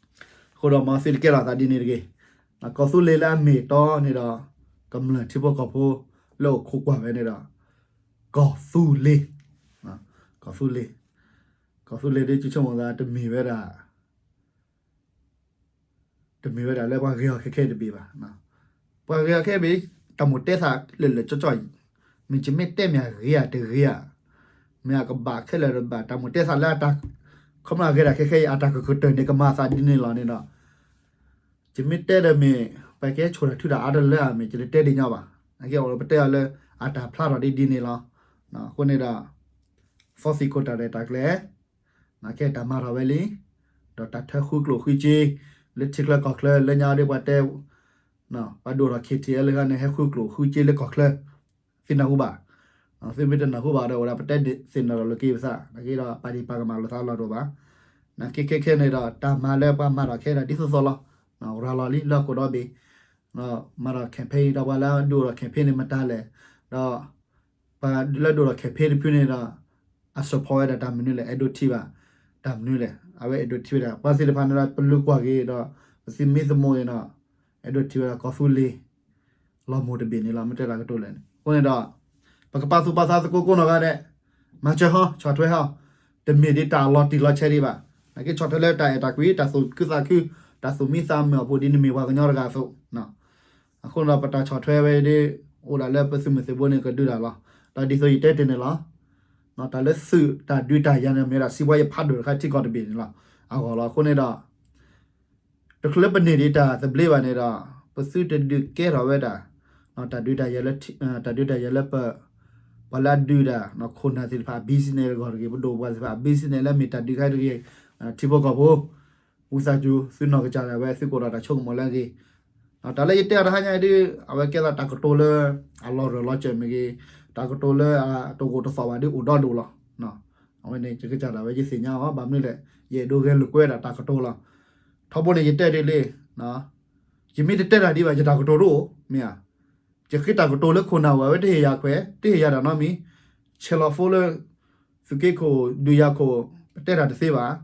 ဒီးမ်သုတကဲထီၣ်သးဒ်န့ၣ်တဂ့ၤ, ကီၢ်သူလ့ၤလၢအမ့ၢ်တီန့ၣ်ဒီး ကမျၢၢ်ထံဖိကီၢ်ဖိ လၢအိၣ်ခိးကွၢ်ဝဲန့ၣ်ဒီး ကီၢ်သူလ့ၤ, ကီၢ်သူလ့ၤ, ကီၢ်သူလ့ၤဒ်ယဆိကမိၣ်သးတမ့ၢ်ဝဲဒၣ် တမ့ၢ်ဝဲဒၣ်လၢပှၤဂ့ၤအီၤခဲခဲတဘ့ၣ်ဘၣ်. ပှၤဂ့ၤအီၤခဲဘ့ၣ် တၢ်မိၣ်တဲသးလၢာ်လၢာ်ကၠီကၠီ, မ့ၢ်ယမ့ၢ်တဲမ့ၢ်အဂ့ၤဧါတဂ့ၤဧါ, မ့ၢ်အကဘၣ်ခဲလၢာ်တဘၣ် တၢ်မိၣ်တဲသးလၢအတၢ် ခီဖျိအဂ့ၤဒၣ်ခဲခဲအံၤ အတၢ်ကကတၢၢ်န့ၣ် ကမၤသးဒ်န့ၣ်လီၤန့ၣ်ဒီး ယမ့ၢ်တဲဒီးမ့ၢ် ပကဲဆိၣ်တၢ်ထုတၢ်အါတလၢဧါ မ့ၢ်ယတတဲဒ်ညီဘၣ်. အကဲအိၣ်လၢပတဲအီၤလၢ အတၢ်ဖျါထီၣ်ဒ်ဒ်န့ၣ်လီၤ. အဃိန့ၣ်ဒီး သီသံၣ်ခိၣ်တၢ်ရဲၣ်တၢ်ကျဲၤ ခဲတၢ်မၤထီၣ်ဝဲလံ, ဒီး ဒီးတၢ်ထၢဃုကျိၣ်ဃုစ့ လၢထံချၢကီၢ်ချၢ လၢညါဒီးပှၤတဲ ပှၤဒိၣ်ထီၣ် K T L လၢန့ၣ် ဟဲဃုကျိၣ်ဃုစ့လၢကီၢ်ချၢ သုနၢ်ဟူဘၣ်. သုမ့ၢ်တနၢ်ဟူဘၣ်ဒီး ဝဲဒၣ်ပတဲသ့ၣ်နီၣ်ထီၣ်လိာ်က့ၤပသး နာ်က့ဒီး ပာ်ဒံးပာ်ကမၣ်လိာ်သးလီၢ်တအိၣ်ဘၣ်. နာ်က့ခဲခဲန့ၣ်ဒီး တၢ်မၤလၢပှၤမၤထီၣ်ခဲဒီး ဒ်သိးသိးလီၤ. ရၤလီၤလံလၢဟီၣ်ခိၣ်ဒီဘ့ၣ် မၤထီၣ် campaign ဒီးပှၤလၢဒိၣ်ထီၣ် campaign န့ၣ်မတၤလဲၣ်, ဒီး ပှၤလၢဒိၣ်ထီၣ် campaign တဖုန့ၣ်ဒီး အ support ဝဲဒၣ်တၢ်မနုၤလဲၣ်, အဲၣ်ဒိးထံၣ်ဘၣ် တၢ်မနုၤလဲၣ်, အဝဲအဲၣ်ဒိးထံၣ်ဝဲဒၣ် ပှၤသ့ၣ်တဖၣ်န့ၣ်ဒီး ပလုၢ်ကွၢ်က့ၤဒီး ပသုမ့ၢ်သမူအံၤဒီး အဲၣ်ဒိးထံၣ်ဝဲဒၣ်ကီၢ်သူလ့ၤ လီၤမုၢ်တဘ့ၣ်န့ၣ်လီၤ. မ့ၢ်တဲတၢ်ကတိၤလဲၣ်န့ၣ် အဃိန့ၣ်ဒီး ပကပာ်သူၣ်ပာ်သးသကိးကိးနီၢ်ဂၤဒဲး, မၤစၢၤဟီ ဆီၣ်ထွဲဟီ, တမ့ၢ်ဒ်တၢ်အလီၤတံၢ်လီၤဆဲးဒံးဘၣ်. နာ်က့ဆီၣ်ထွဲလၢတၢ်အဲၣ်တၢ်ကွံ တၢ်သူၣ်ခုသးခု တၢ်သူၣ်မံသးမုာ်အပူၤ ဒ်နမ့ၢ်ပှၤကညီတဂၤအသိး အဃိန့ၣ်ဒီး ပတၢ်ဆီၣ်ထွဲဝဲဒၣ် အိၣ်ဒၣ်လၢပသုးမုၢ်သံၣ်ဘိန့ၣ် ကဒုးတၢ်လီၤ. ဒီးဒ်သိးယတဲတ့ၢ်န့ၣ်လီၤ. တၢ်လၢသုးတၢ်ဒုးတၢ်ယၤန့ၣ် မ့ၢ်ဒၣ်စံးဘၣ်ယဖးဒိၣ်တခါထံကီၢ်တဘ့ၣ်န့ၣ်လီၤ. အဂီၢ်လီၤ. အဃိန့ၣ်ဒီး တချုးလၢပန့ၢ်ဒံးတၢ်သဘျ့ဘၣ်န့ၣ်ဒီး ပသုတဒုးကဲထီၣ်ဝဲဒၣ် တၢ်ဒုးတၢ်ယၤလၢ တၢ်ဒုးတၢ်ယၤလၢပ ပှၤလၢအဒုးဒၣ် ခိၣ်နၢ်သ့ၣ်တဖၣ် business တဂီၢ်တဂ့ၤ, ပဒိၣ်ပှၤသ့ၣ်တဖၣ် business လၢမ့ၢ်တၢ်ဒုးခါတဂ့ၤ, ထံဖိကီၢ်ဖိ ဝံသးစူၤ သုနီၢ်ကစၢ်ဒၣ်ဝဲ သုကအိၣ်ဒီးတၢ်ဆိကမိၣ်လၢအဂ့ၤ. တၢ်လၢယတဲအီၤတဟါညါအံၤဒ် အဝဲကဲသးတၢ်ကတိၤလၢ အလီၤရၢၢ်လီၤစၢၤမ့ၢ်ဂ့ၤ, တၢ်ကတိၤလၢအတဂိာ်တသီၣ်ဘၣ်ဒ်အိၣ်ဒီဒိၣ်လီၤ. အဝဲန့ၣ် ယကစၢ်ဒၣ်ဝဲယသ့ၣ်ညါအီၤ ဘၣ်မနုၤလဲၣ် ယအဲၣ်ဒိးဂဲၤလိာ်ကွဲဒၣ်တၢ်ကတိၤလီၤ. ထီဘိန့ၣ် ယတဲဒ်လဲၣ် ယမ့ၢ်တတဲတၢ်ဒံးဘၣ် ယတၢ်ကတိၤတအိၣ် မ့ၢ်ဧါ. ယဃ့တၢ်ကတိၤလၢခိၣ်နၢ်အိၣ် အဝဲတဟ့ၣ်ယၤခွဲး တဟ့ၣ်ယၤတၢ်နီတမံၤ, ဆဲးလီၤ phone လၢ သုးက့ခိၣ် ဒုးယၤခိၣ် ပတဲတၢ်တသ့ဘၣ်.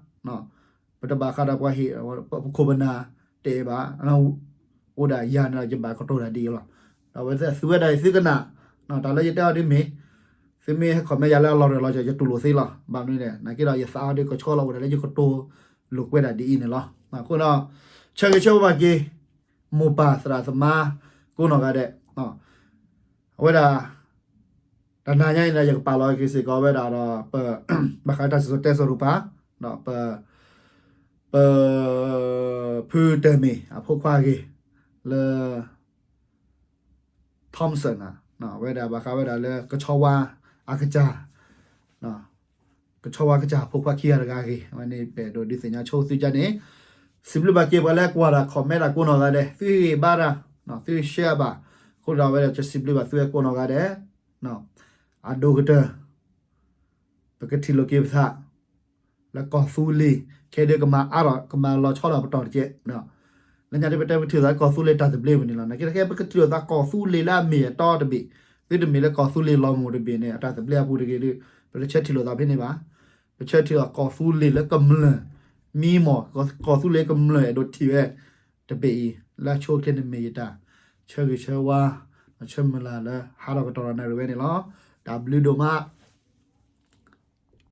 ပတဘၣ်ဃးဒီးပှၤဟ့ၣ် ပခိၣ်ပနၢ်တအဲၣ်ဘၣ်. အိၣ်ဒၣ်ယၤန့ၣ်ဒီး ယဘၣ်ကတိၤတၢ်ဒ်အံၤလီၤ. ဒီးအဝဲသ့ၣ်သူဝဲဒၣ်အံၤ သုကနၣ် တၢ်လၢယတဲအီၤဒ်မ့ၢ် သုမ့ၢ်ဟဲ comment ယၤလၢအလီၤရၢၢ်လီၤစၢၤ ယတူၢ်လိာ်သ့လီၤ. ဘၣ်မနုၤလဲၣ် နာ်က့ဒီး ယသးအီၤဒ်ကဆီလီၤ အိၣ်ဒၣ်လၢယကတိၤ လိာ်ကွဲဒၣ်ဒ်အံၤန့ၣ်လီၤ. အဃိဒီး ဆၢဂ့ၤဆၢဝါဘၣ်က့ၤ မိၢ်ပၢ်သရၣ်သမါ ကိးနီၢ်ဂၤဒဲး အဝဲဒၣ် တနၤညါအံၤဒီး ယကပာ်လီၤက့ၤစ့ၢ်ကီးဝဲဒၣ်ဒီး ပ ဘၣ်ဃးတၢ်စံၣ်စိၤတဲစိၤတကပၤ ဒီးပ ပ ဖုတၢၢ်မ့ၢ်အဖိခွါအဂ့ၢ် လၢ Thompson ဝဲဒၣ်ဘၣ်ဃးဝဲဒၣ်လၢကဆီဝါအကစၢ် ကဆီဝါကစၢ်အဖိခွါခံဂၤတဂၤအဂ့ၢ် အဝဲန့ၣ် ပအဲၣ်ဒိးဒုးသ့ၣ်ညါဆိသုကါန့ၣ် စံးဘျုးဘၣ်က့ၤပှၤလၢကွၢ်တၢ် comment တၢ်ကိးနီၢ်ဂၤဒဲး သုဟ့ၣ်ဂံၢ်ဘါတၢ် သု share ဘၣ် အဃိဒီးအဝဲဒၣ် ကစံးဘျုးဘၣ်သုဝဲကိးနီၢ်ဂၤဒဲး အဒိၣ်ကတၢၢ် ပကထံၣ်လိာ်က့ၤပသး လၢကီၢ်သူလ့ၤ ခဲဒုးကမၤအါထီၣ် ကမၤလီၤဆီထီၣ်ပတီၢ်တကဲး လၢညါဒ်ပတဲပကထံၣ်လိာ်သးလၢကီၢ်သူလ့ၤတၢ်သဘျ့ပူၤန့ၣ်လီၤ. နာ်က့တကဲ ပကထံၣ်လိာ်သးကီၢ်သူလ့ၤလၢအမ့ၢ်အတီတဘ့ၣ် သုတမ့ၢ်လၢကီၢ်သူလ့ၤလီၤမုၢ်တဘ့ၣ်န့ၣ် အတၢ်သဘျ့အပူၤတဂ့ၤဒီး ပတဆၢထံၣ်လိာ်သးဖဲန့ၣ်ဘၣ်. ပဆၢထံၣ်လိာ်သးကီၢ်သူလ့ၤလၢကမျၢၢ် မံမီၢ် ကီၢ်သူလ့ၤကမျၢၢ်အဲၣ်ဒိးထံၣ်ဝဲ တဘ့ၣ်အံၤ လၢအဆိအချ့န့ၣ်မ့ၢ်ယတၢ်ဆၢဂ့ၤဆၢဝါ ဒီးဆၢမုၢ်လၢ်လၢဟးထီၣ်ကတီၢ်ဒီးနၣ်ရံၣ်ဝဲန့ၣ်လီၤ. တၢ်ဘျုးဒိၣ်မး